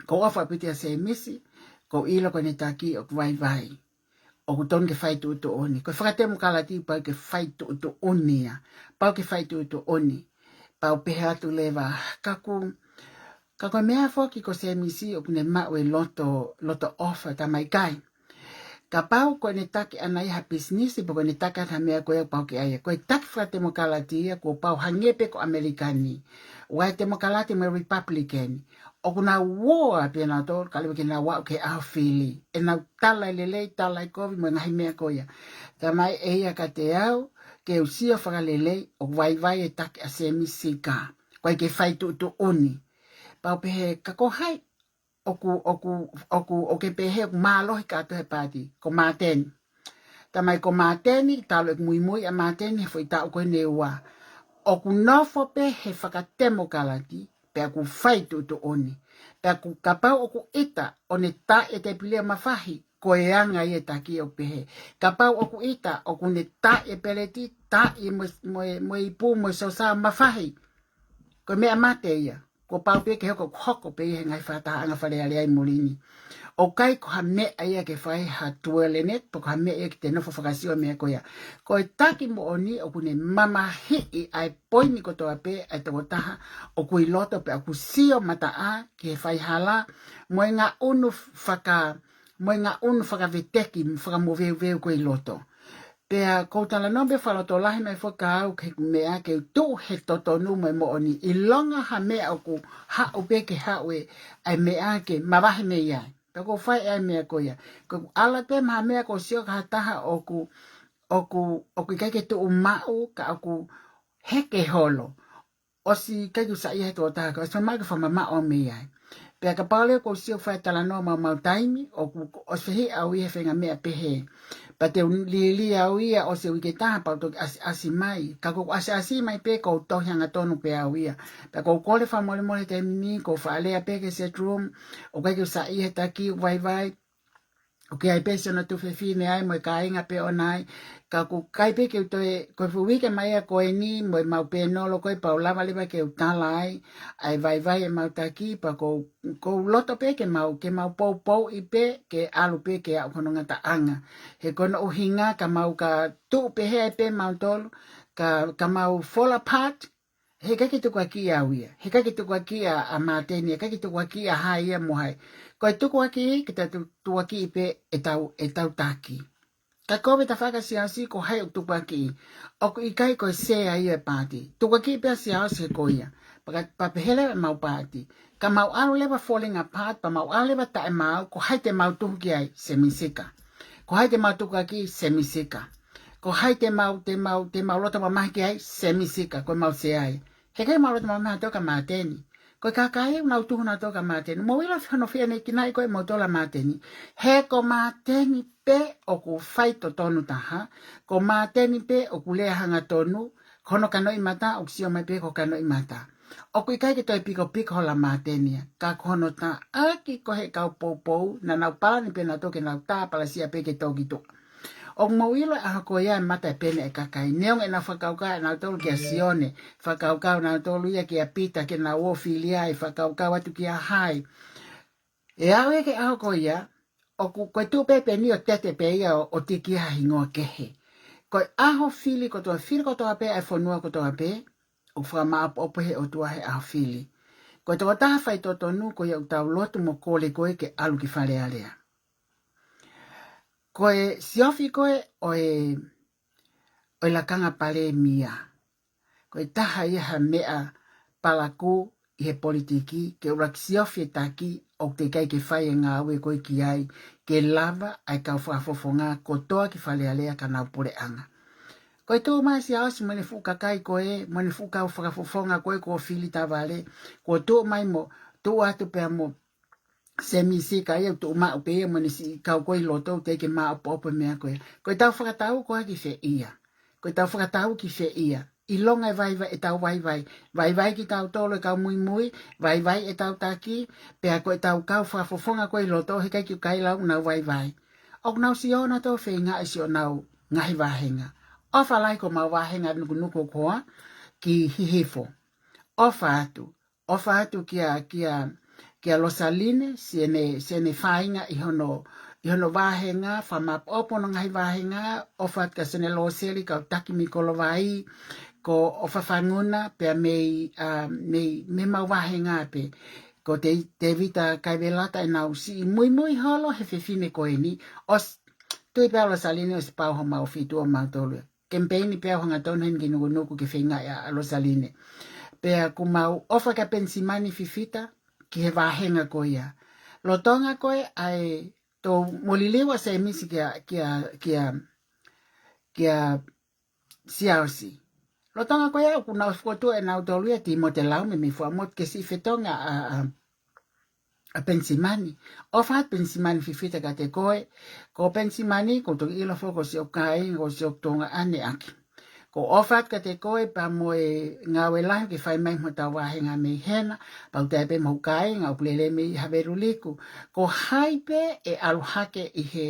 ʻOku ou ʻofa ʻaupito ʻia Semisi, ʻoku ou ʻilo ko ʻene taki ʻoku vaivai. ʻOku tonu ke fai tuʻutuʻuni. Ko e fakatemokalati pau ke fai tuʻutuʻuni ia. Pau ke fai tuʻutuʻuni. Pea u pehē atu leva, ka ʻoku, ka ko e meʻa foki ko Semisi ʻoku ne maʻu e loto, loto ʻofa, tā mai kai. Kapau ko ʻene taki ʻana ia ha pisinisi, pe ko ʻene taki ʻana ha meʻa ko ia pau ke ʻai ia. Ko e taki fakatemokalati ia kuo pau hangē pē ko ʻAmelika ni. ʻOku ʻi ai e temokalati mo e Republican. ʻOku nau ō ā pē nautolu, ka leva ke nau aʻu ki he ʻaho fili. ʻEnau tala e lelei, tala e kovi, mo e ngaahi meʻa ko ia. Tā mai ʻe ia kiate au, ke u sio fakalelei, ʻoku vaivai e taki ʻa Semisi Sika. ʻOku ʻikai ke fai tuʻutuʻuni. Pea u pehē, ka ko hai, ʻoku, ʻoku, ʻoku, ʻoku ke pehē ʻoku mālohi kātoa he paati, ko Māteni. Tā mai ko Māteni, talu ʻeku muimui ʻa Māteni he foʻi taʻu ko eni ʻe ua. ʻOku nofo pē he fakatemokalati, pea ʻoku fai tuʻutuʻuni. Pea ʻoku kapau ʻoku ʻita, ʻo ne taaʻi e tēpile ʻo mafahi, ko e anga ia e taki ʻoku pehē. Kapau ʻoku ʻita, ʻoku ne taaʻi e peleti, taaʻi mo, mo, mo e ipu, mo e sosa ʻo mafahi. Ko e meʻa mate ia. Kuo pau pē ke hoko, hoko pē ia he ngaahi fakatahaʻanga Fale Alea ʻi muli ni. ʻOku ʻikai ko ha meʻa ia ke fai ha tuelenet, pe ko ha meʻa ia ke te nofo fakasio meʻa ko ia. Ko e taki moʻoni ʻoku ne mamahiʻi ʻa e poini kotoa pē ʻa e tokotaha ʻoku ʻi loto pea ʻoku sio mataʻā ki he faihala, mo e ngaʻunu faka, mo e ngaʻunu fakaveteki, fakamoveuveu ko ē ʻi loto. Pea ʻoku ou talanoa pē fakalotolahi mai foki au ki he meʻa ke u tuʻu he totonu mo e moʻoni. ʻIlonga ha meʻa ʻoku haʻu pē ke haʻu e, ʻa e meʻa ke mavahe mei ai. Pea ʻoku ou fai ʻa e meʻa ko ia. ʻOku ou ʻalu pē mo ha meʻa ʻoku ou sio ki ha taha ʻoku, ʻoku, ʻoku ʻikai ke tuʻu maʻu ka ʻoku heke holo. ʻOsi ʻikai ke u saiʻia he tokotaha ko ē, ʻosi fakamamaʻo ke fakamamaʻo mei ai. Pea kapau leva ʻoku ou sio fai talanoa maumau taimi, ʻoku, ʻosi fehiʻa au ia he faʻahinga meʻa pehē. Pea te u lili au ia ʻosi e uike ʻe taha pea u toki ʻasi, ʻasi mai. Ka ʻoku ou ʻasi, ʻasi mai pē ʻoku ou tohi hangatonu pē au ia. Pea ʻoku ou kole fakamolemole he taimi ni, ʻoku ou faʻa lea pē ki he chat room, ʻoku ʻikai ke u saiʻia he taki, vaivai, ʻoku ʻi ai pē siʻono tuofefine ai mo e kāinga pē ʻoʻona ai. Ka ʻoku ʻikai pē ke u toe, ko e fuʻu uike mai ia ko eni mo e mau pēnolo ko ē pea u lava leva ke u tala ai ʻa e vaivai ʻemau taki, pea ʻoku ou, ʻoku ou loto pē ke mau, ke mau poupouʻi pē, ke ʻalu pē ke aʻu ki hono ngataʻanga. He ko hono ʻuhinga ka mau ka tuʻu pehē ai pē mautolu, ka, ka mau fall apart, he ʻikai ke tukuakiʻi au ia. He ʻikai ke tukuakiʻi ʻa, ʻa Māteni, he ʻikai ke tukuakiʻi ʻa hai ia mo hai. Ko e tukuakiʻi, ke ta tu-, tukuakiʻi pē ʻetau, ʻetau taki. Ka ko e tafaʻaki ʻa Siaosi ko hai ʻoku tukuakiʻi. ʻOku ʻikai ko e sea ia e paati. Tukuakiʻi pē ʻa Siaosi he ko ia. Pea ka, pea pehē leva ʻemau paati. Ka mau ʻalu leva falling apart, pea mau ʻalu leva taʻemaau, ko hai te mau tuhu ki ai, Semisi Sika. Ko hai te mau tukuakiʻi, Semisi Sika. Ko hai te mau, te mau, te mau loto mamahi ki ai, Semisi Sika, ko ʻemau sea ia. He ʻikai mau loto mamahi nautolu kia Māteni. Ko e kakai ʻoku nau tuhu nautolu kia Māteni. Mou ʻilo hono fiemaʻu ke nau ʻi ai ko ē mautolu ʻa Māteni. He ko Māteni pē ʻoku fai totonu taha. Ko Māteni pē ʻoku lea hangatonu. Ko hono kanoʻimata, ʻoku sio mai pē ko e kanoʻimata. ʻOku ʻikai ke toe pikopiko hola Māteni ia. Ka ko hono taʻaki ko ē he kau poupou, naʻa nau palani pē nautolu ke nau tāpalasia pē ke tō ki tuʻa. ʻOku mou ʻilo ʻa e ʻaho ko ia ʻe mata e pene ʻa e kakai. Neongo ʻenau fakakaukau ʻanautolu kia Sione, fakakaukau ʻanautolu ia kia Pita, ke nau ō fili ai, fakakaukau atu kia hai. ʻE aʻu ia ki he ʻaho ko ia, ʻoku, ko e tuʻu pē peni ʻo tete pē ia ʻo, ʻo tiki ha hingoa kehe. Ko e ʻaho fili kotoa, fili kotoa pē ʻa e fonua kotoa pē, ʻoku fakamāʻopoʻopo he ʻOtua he ʻaho fili. Ko e tokotaha faitotonu ko ia ʻoku tau lotu mo kole ko ē ke ʻalu ki Fale Alea. Ko e siofi ko ē ʻo e, ʻo e lakanga palēmia. Ko e taha ia ha meʻa palakū ʻi he politiki, ke ʻuluaki siofi e taki ʻoku teʻeki ai ke fai e ngāue ko ē ki ai, ke lava ʻa e kau fakafofonga kotoa ki Fale Alea ka nau puleʻanga. Ko e tuʻu mai ʻa Siaosi mo ʻene fuʻu kakai ko ē, mo ʻene fuʻu kau fakafofonga ko ē kuo fili tavale, kuo tuʻu mai mo, tuʻu atu pea mo Semisi ka ia ʻoku tuʻu maʻu pē ia mo ʻene siʻi kau ko ē ʻi loto ʻoku teʻeki ke māʻopoʻopo e meʻa ko ia. Ko ʻetau fakatau ko ē ki fē ia. Ko ʻetau fakatau ki fē ia. ʻIlonga e vaivai, ʻetau vaivai. Vaivai kitautolu e kau muimui, vaivai ʻetau taki, pea ko ʻetau kau fakafofonga ko ē ʻi loto he ʻikai ke kai lau ʻenau vaivai. ʻOku nau sio nautolu feinga ʻi siʻonau ngaahi vāhenga. ʻOfa lahi ko ʻemau vāhenga nukunuku ko ā ki Hihifo. ʻOfa atu. ʻOfa atu kia, kia, kia Losaline, siʻene, siʻene fāinga ʻi hono, ʻi hono vāhenga, fakamāʻopoʻopo hono ngaahi vāhenga, ʻofa atu kia Sione Loseli, kau taki mei Kolovai, ko ʻOfa Fanguna, pea mei, ā, mei, mei heʻemau vāhenga pē. Ko Te-, Tevita Kaivelata ʻenau siʻi muimui holo he fefine ko eni, ʻosi, tui pē ʻa Losaline ʻosi pau homau fitu ʻo mautolu. Kemipeini pē au hangatonu heni ki nukunuku ke feinga ʻa Losaline. Pea ʻoku mau ʻofa kia Penisimani Fifita ki he vāhenga ko ia. Lolotonga ko ē ʻa e tō mo liliu ʻa Semisi kia, kia, kia, kia Siaosi. Lolotonga ko ia ʻoku nau fokotuʻu ʻe nautolu ia Timote Laume mei Fuaʻamotu ke siʻi fetongi ʻa, ʻa, ʻa Penisimani. ʻOfa atu Penisimani Fifita kiate koe, ko Penisimani, ʻoku ou toki ʻilo foki ko siʻoku kāinga, ko siʻoku tuongaʻane ʻaki. ʻOku ou ʻofa atu kiate koe, pea mo e ngāue lahi ke fai mai mo hotau vāhenga mei hena, pea ʻoku ʻi ai pē mo hoku kāinga, ʻoku lele mei Haveluliku. Ko hai pē ʻe ʻalu hake ʻi he,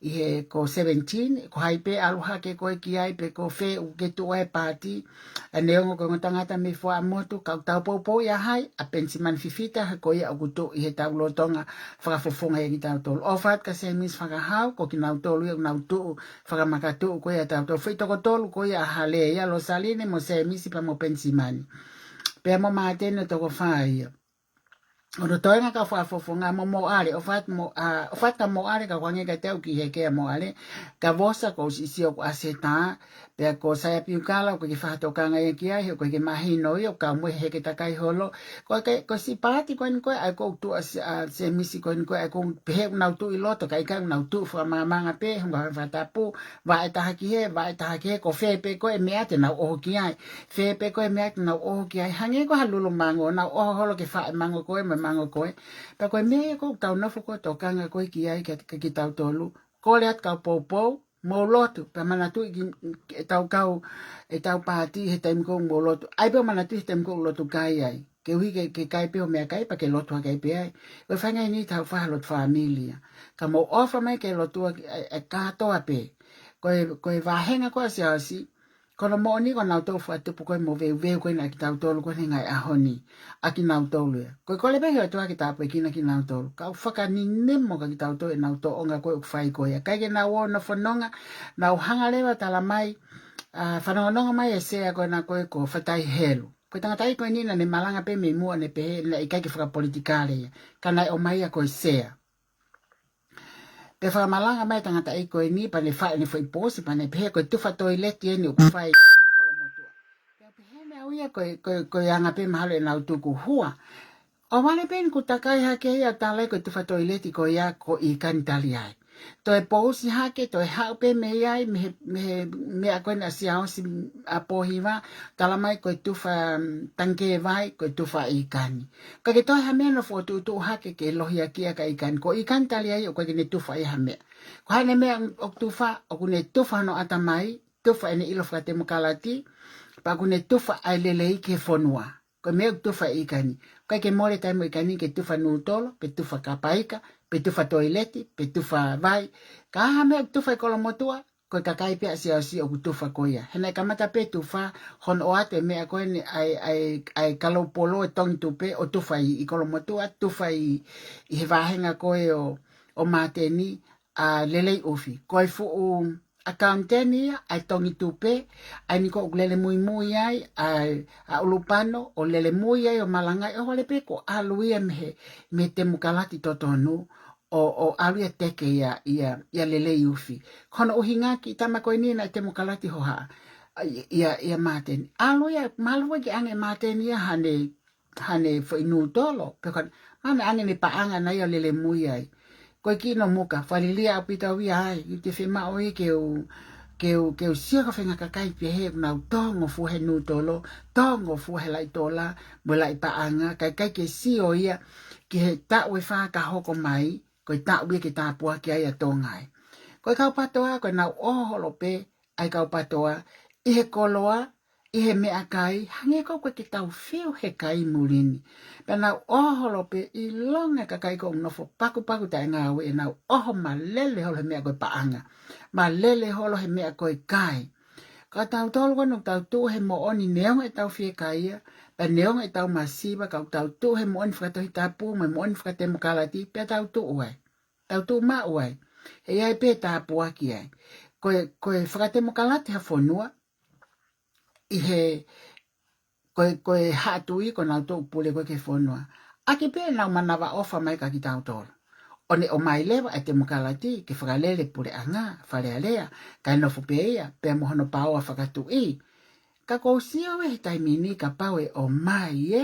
ʻi he ko seventeen, ko hai pē ʻalu hake ko ē ki ai pe ko fē ʻoku ke tuʻu ai paati, ʻa neongo ko e ongo tangata mei Fuaʻamotu, ka ʻoku tau poupou ia hai, ʻa Penisimani Fifita, he ko ia ʻoku tuʻu ʻi heʻetau lolotonga fakafofonga ia kitautolu. ʻOfa atu kia Semisi Fakahau, ko kinautolu ia ʻoku nau tuʻu, fakamakatuʻu ko ia ʻa tautolu. Foʻi toko tolu ko ia ʻa Hale ia, Losaline mo Semisi pea mo Penisimani. Pea mo Māteni ʻo toko fā ia. ʻO no toenga kau fakafofonga mo Moʻale, ʻofa atu mo, ā, ʻofa atu kia Moʻale ka kuange ka teu ki he kea Moʻale, ka Vosa ko siʻisiʻi ʻoku ʻasi he tā, pea ko Saia Piukala ʻoku ke fakatokanga ia ki ai, he ʻoku ke mahino ia, ʻoku kau mo e heke takai holo. Ko e ke, ko e siʻi paati ko eni ko ē, ʻa ia ʻoku tuʻu ʻa Se-, ʻa Semisi ko eni ko ē, ʻa ia ʻoku pehē ʻoku nau tuʻu ʻi loto, ka ʻikai ʻoku nau tuʻu fakamāmanga pē, hunga he fakatapu, vaʻe taha ki hē, vaʻe taha ki hē, ko fē pē ko ē meʻa te nau ʻoho ki ai. Fē pē ko e meʻa te nau ʻoho ki ai. Hangē ko ha lulu mango, nau ʻoho holo ke faʻē mango ko ē, mo e mango ko ē. Pea ko e meʻa ia ʻoku tau nofo ko ē ʻo tokanga ko ē ki ai kia, kia kitautolu. Kole atu kau poupou, mou lotu, pea manatuʻi ki, ʻetau kau, ʻetau paati he taimi ko ē mou lotu. ʻAi pē ʻo manatuʻi he taimi ko ē lotu kai ai. Ke ui ke, ke kai pē ʻo meʻakai, pea ke lotu hake ai pē ai. ʻOku fai ngai ni tau faha lotu fāmili ia. Ka mou ʻofa mai ke lotu ʻa, ʻa, ʻa kātoa pē. Ko e, ko e vāhenga ko ē ʻa Siaosi, ko hono moʻoni ko ʻenau tō fakatupu ko ē mo veuveu ko ē naʻa kitautolu ko ē he ngaahi ʻaho ni. ʻA kinautolu ia. Ko e kole pē he ʻOtua ke tāpuekina kinautolu. Kau fakanini mo kia kitautolu ʻenau tōʻonga ko ē ʻoku fai ko ia. ʻIkai ke nau ō nofo nonga, nau hanga leva tala mai, ā, fanongonongo mai e sea ko ena ko ē ko Fatai Helu. Ko e tangataʻeiki ko eni naʻa ne malanga pē mei muʻa ne pehē naʻe ʻikai ke fakapolitikale ia. Ka naʻe ʻomai ia ko e sea. Pea fakamalanga mai tangataʻeiki ko eni pea ne faʻē ʻene foʻi pōsi pea ne pehē ko e tufa toileti eni ʻoku fai ʻi Kolomotuʻa. Pea pehē meʻa ia ko e, ko e, ko e anga pē mahalo ʻenau tuku hua. ʻO vale pē eni kuo takai hake ia ʻo tala ai ko e tufa toileti ko ia ko ʻIkani Taliai. Toe pōsi hake, toe haʻu pē mei ai, mei he, mei he, meʻa ko ena ʻa Siaosi ʻa Pōhiva, tala mai ko e tufa, mm, tangikē vai, ko e tufa ʻIkani. ʻIkai ke toe ha meʻa naʻe fokotuʻutuʻu hake ke lohiakiʻi ʻa ʻIkani. Ko ʻIkani Taliai ʻoku ʻikai ke ne tufa ia ha meʻa. Ko haʻane meʻa ʻoku tufa, ʻoku ne tufa hono ʻatamai, tufa ʻene ʻilo fakatemokalati, pea ʻoku ne tufa ʻa e lelei ki he fonua. Ko e meʻa ʻoku tufa ʻe ʻIkani. ʻIkai ke mole taimi ʻo ʻIkani ke tufa nūtolo, pe tufa kapa ika, pe tufa toileti, pe tufa vai. Ka ha meʻa ʻoku tufa ʻi Kolomotuʻa, ko e kakai pē ʻa Siaosi ʻoku tufa ko ia. He naʻe kamata pē tufa, hono ʻoatu e meʻa ko eni ʻa e, ʻa e, ʻa e kalaupolo e tongi tupe ʻo tufa ʻi, ʻi Kolomotuʻa, tufa ʻi, ʻi he vāhenga ko ē ʻo, ʻo Māteni, ʻa Lelei ʻUfi. Ko e fuʻu ʻakauniteni ia ʻa e tongi tupe, ʻa eni ko ē ʻoku lele muimui ai, ʻa, ʻa ʻUlupano, ʻo lele mui ai ʻo malangaʻi, ʻohovale pē kuo ʻalu ia mei he, mei he temokalati totonu, ʻo, ʻo ʻalu ia teke ia, ia, ia Lelei ʻUfi. Ko hono ʻuhinga ki he tama ko eni naʻe temokalati hohaʻa, ʻa, ia, ia Māteni. ʻAlu ia, mālō ke ʻange Māteni ia haʻane, haʻane foʻi nūtolo, pe ko, mana ʻange ne paʻanga na ia ʻo lele mui ai. Ko e kiʻi no muka, falilia ʻaupito au ia ai, ʻikai te u fiemaʻu ia ke u, ke u, ke u sio ki ha faʻahinga kakai pehē ʻoku nau tō ngofua he nūtolo, tō ngofua he laʻi tola, mo e laʻi paʻanga, kae ʻikai ke sio ia ki he taʻu ʻe fā ka hoko mai, ko e taʻu ia ke tāpuaki ai ʻa Tonga ai. Ko e kau PATOA, ko ʻenau ʻoho holo pē ʻa e kau PATOA ʻi he koloa, ʻi he meʻakai, hangē ko ē ʻoku ʻikai ke tau fiu he kai muli ni. Pea nau ʻoho holo pē ʻilonga e kakai ʻoku nofo pakupaku taʻengāue, ʻenau ʻoho malele holo he meʻa ko e paʻanga. Malele holo he meʻa ko e kai. Ka tautolu ko eni ʻoku tau tuʻu he moʻoni neongo ʻetau fiekaia, pea neongo ʻetau masiva, ka ʻoku tau tuʻu he moʻoni fakatohitapu, mo e moʻoni fakatemokalati, pea tau tuʻu ai. Tau tuʻu maʻu ai. He ʻi ai pē tāpuaki ai. Ko e, ko e fakatemokalati ha fonua, ʻi he, ko e, ko e haʻa tuʻi ko ʻenau toʻu pule ko ē ki he fonua. ʻAki pē ʻenau manavaʻofa mai kia kitautolu. ʻO ne ʻomai leva e temokalati ke fakalele puleʻanga, Fale Alea, kae nofo pē ia, pea mo hono paoa fakatuʻi. Ka ʻoku ou sio ʻe he taimi ni kapau ʻe ʻomai ē,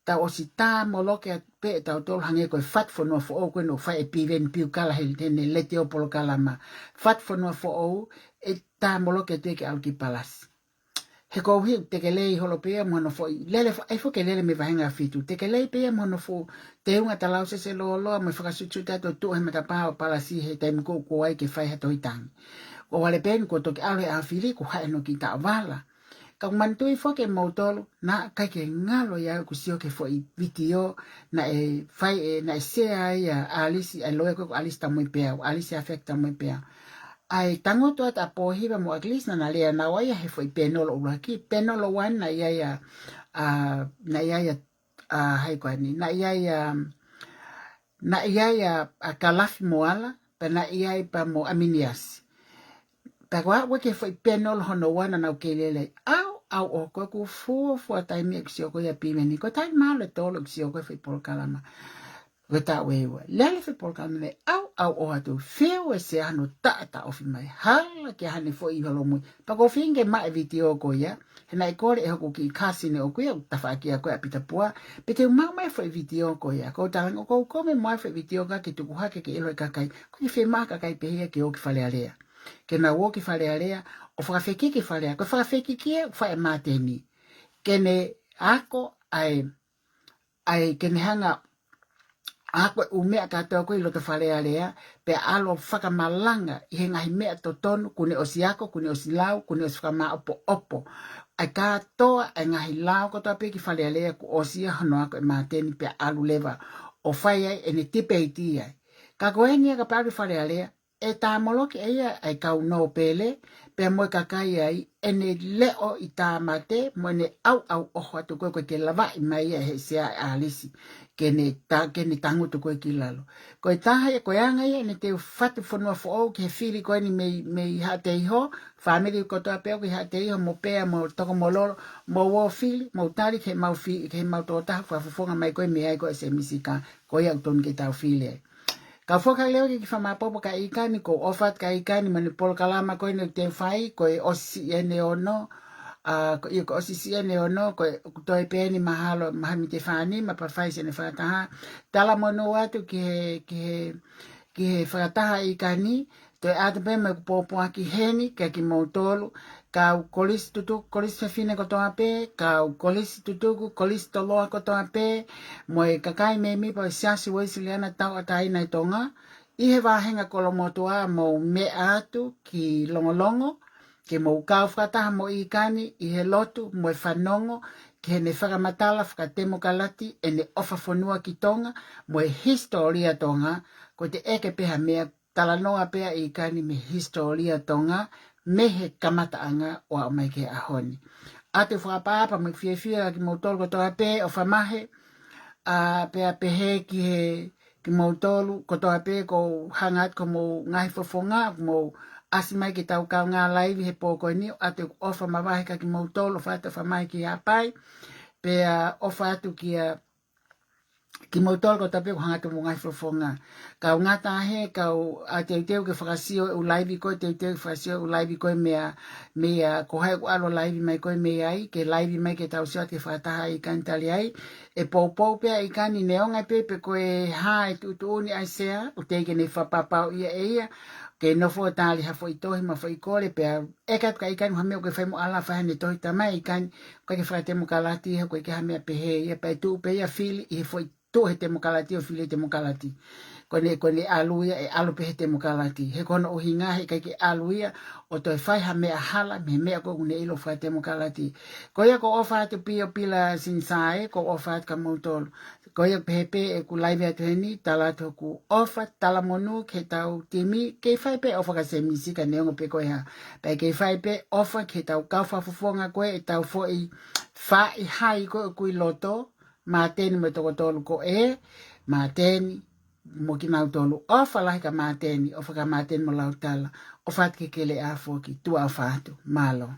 tau ʻosi tāmoloki atu pē ʻe tautolu hangē ko e Fatu Fonua Foʻou ko ē naʻe fai ʻe Piveni Piukala he, heʻene letiō polokalama. Fatu Fonua Foʻou ʻe tāmoloki atu ia ke ʻalu ki Palasi. He ʻoku ou ʻuhinga Tekelei holo pē ia mo hono foʻi lele fo-, ʻai foki e lele mei he vāhenga fitu. Tekelei pē ia mo hono foʻi teunga talausese lōloa mo e fakasutisutaki atu ʻo tuʻu he matapā ʻo Palasi he taimi ko ē ʻoku ʻai ke fai ha tohi tangi. ʻOhovale pē eni kuo toki ʻalu he ʻaho fili kuo haʻi hono kiʻi taʻovala. Ka ʻoku manatuʻi foki ʻe moutolu, naʻe ʻikai ke ngalo ia ʻeku sio ki he foʻi vitiō naʻe fai ē, naʻe sea ai ʻa ʻAlisi, ʻa e loea ko ē ko ʻAlisi Tamuipeau, ʻAlisi Afeaki Tamuipeau. ʻA e tangutu atu ʻa Pōhiva mo ʻAkilisi naʻa na lea naua ia he foʻi pēnolo ʻuluaki, pēnolo one naʻe ʻi ai ʻa, ʻa, naʻe ʻi ai ʻa, ʻa, hai ko eni, naʻe ʻi ai ʻa, naʻe ʻi ai ʻa, ʻa Kalafi Moala, pea naʻe ʻi ai pea mo ʻAminiasi. Pea ko e aʻu ki he foʻi pēnolo hono ua naʻa nau kei lele ai. ʻAu, ʻau ʻoho, ko ʻeku fuofua taimi ʻeku sio ko ia ʻa Piveni. Ko e taimi mālōlō ʻeku sio ko ia he foʻi polokalama. Ko e taʻu ʻe ua. Lele foʻi polokalama ni, ʻau, ʻau ʻoho atu, fiu e sea hono taʻataʻofi mai. Hala ki haʻane foʻi holomui. Pea ʻoku ou feinga ke maʻu e vitiō ko ia, he naʻe kole ʻe hoku kiʻi kasini ʻoku ʻi ai ʻa e tafaʻaki ko ē ʻa Pita Pua, pe te u maʻu mai e foʻi vitiō ko ia. Ko e talango ko ē ʻoku ou kole mo e foʻi vitiō ko ia ke tuku hake ke ʻilo ʻe he kakai, ʻoku ʻikai fiemaʻu ʻe he kakai pehē ia ke ō ki Fale Alea. Ke nau ō ki Fale Alea, ʻo fakafekiki Fale Alea. Ko e fakafekiki ē ʻoku fai ʻe Māteni. Ke ne ako ʻa e, ʻa e ke ne hanga ʻo ako e ʻū meʻa kātoa ko ē ʻi loto Fale Alea, pea ʻalu ʻo fakamalanga ʻi he ngaahi meʻa totonu, kuo ne ʻosi ako, kuo ne ʻosi lau, kuo ne ʻosi fakamāʻopoʻopo. ʻA e kātoa e ngaahi lao kotoa pē ki Fale Alea kuo ʻosi ia hono ako ʻe Māteni pea ʻalu leva ʻo fai ai ʻene tipeiti ai. Ka ko eni ia kapau ʻe ʻalu ki Fale Alea, ʻe tāmoloki ʻe ia ʻa e kau nōpele, pea mo e kakai ai, ʻene leʻo ʻi tāmate, mo ʻene ʻauʻau ʻoho atu ko ē ʻoku ʻikai ke lavaʻi mai ia ʻe he sea ʻa ʻAlisi, ke ne ta-, ke ne tangutu ko ē ki lalo. Ko e taha ia, ko e anga ia ʻene teu Fatu Fonua Foʻou ki he fili ko eni mei, mei Haʻateiho, fāmili kotoa pē ʻoku ʻi Haʻateiho, mo Pea, mo Tokomololo, mou ō fili, mou tali ki heʻemau fi-, ki heʻemau tokotaha fakafofonga mai ko ē mei ai ko ē ʻa e Sēmisi Kā, ko ia ʻoku totonu ke tau fili ai. Kau foki leva ki he kiʻi fakamāpopo kia Ikani, ko e ʻofa atu kia Ikani, mo ʻene polokalama ko eni ʻoku te fai, ko e ʻosi siʻi ʻeni ʻe ono, ʻa, ko ia ko e ʻosi siʻi ʻeni ʻe ono, ko e ʻoku toe pē eni mahalo, mahalo mei he fā nima pea fai siʻene fakataha. Talamonū atu ki he, ki he, ki he fakataha ʻa Ikani, toe ʻoatu pē mo ʻeku pōpoaki heni, kia kimoutolu, kau kolisi tutuku, kolisi fefine kotoa pē, kau kolisi tutuku, kolisi toloa kotoa pē, mo e kakai mēmipa ʻo e Siasi Uēsiliana Tauʻatāina ʻi Tonga, ʻi he vāhenga Kolomotuʻa mou meʻa atu ki Longolongo, ke mou kau fakataha mo Ikani ʻi he lotu mo e fanongo, ki heʻene fakamatala fakatemokalati ʻene ʻofa fonua ki Tonga, mo e hisitōlia Tonga, ko e teʻeki pē ha meʻa talanoa pē ʻa e ʻikani mei he hisitōlia Tonga, mei he kamataʻanga ʻo aʻu mai ki he ʻaho ni. ʻOatu e fakaʻapaʻapa mo e fiefia kia kimoutolu kotoa pē, ʻofa mahe, ʻa, pea pehē ki he, kimoutolu kotoa pē ʻoku hanga atu ki hoʻomou ngaahi fofonga, mou ʻasi mai ke tau kaungā laivi he pō ko eni, ʻoatu e ʻofa mavahe kia kimoutolu, ʻofa atu, ʻofa mahe ki Haʻapai, pea ʻofa atu kia kimoutolu kotoa pē ʻoku hanga atu ki hoʻomou ngaahi fofonga. Kau ngata hē, kau ʻa teuteu ke fakasio e ʻū laivi ko ē, teuteu ke fakasio e ʻū laivi ko ē meia, meia ko hai ʻoku ʻalu ʻo laivi mai ko ē mei ai, ke laivi mai ke tau sio atu ki he fakataha ʻa e ʻikani tali ai, ʻe poupou pē ʻa e ʻikani neongo pē pe ko e hā e tuʻutuʻuni ʻa e sea, ʻoku teʻeki ke ne fakapapauʻi ia ʻe ia, ke nofo ʻo tali ha foʻi tohi mo ha foʻi kole pea ʻeke atu ki he ʻikani ha meʻa ʻoku ke fai mo ʻalu ʻo fai haʻane tohi, talamai ʻe he ʻikani, ʻoku ʻikai ke fakatemokalati, he ʻoku ʻikai ke ha meʻa pehē ia, pea ʻe tuʻu pē ia fili ʻi he foʻi tuʻu he temokalati ʻo fili e temokalati. Ko ʻene, ko ʻene ʻalu ia, ʻe ʻalu pē he temokalati. He ko hono ʻuhinga he ʻikai ke ʻalu ia ʻo toe fai ha meʻa hala mei he meʻa ko ē ʻoku ne ʻilo fakatemokalati. Ko ia ʻoku ou ʻofa atu Pio Pila Sinisā ē, ʻoku ou ʻofa atu kia moutolu. Ko ia pehē pē ʻeku laivi atu heni, tala atu hoku ʻofa, talamonū ki heʻetau timi, kei fai pē ʻofa kia Semisi ka neongo pe ko e hā. Pea kei fai pē ʻofa ki heʻetau kau fakafofonga ko ē, ʻetau foʻi faʻahi ko ē ʻoku ʻi loto, Māteni mo e toko tolu ko ē, Māteni mo kinautolu. ʻOfa lahi kia Māteni, ʻofa kia Māteni mo Lautala, ʻofa atu ki he keleʻa foki, tuʻa ʻofa atu, mālō.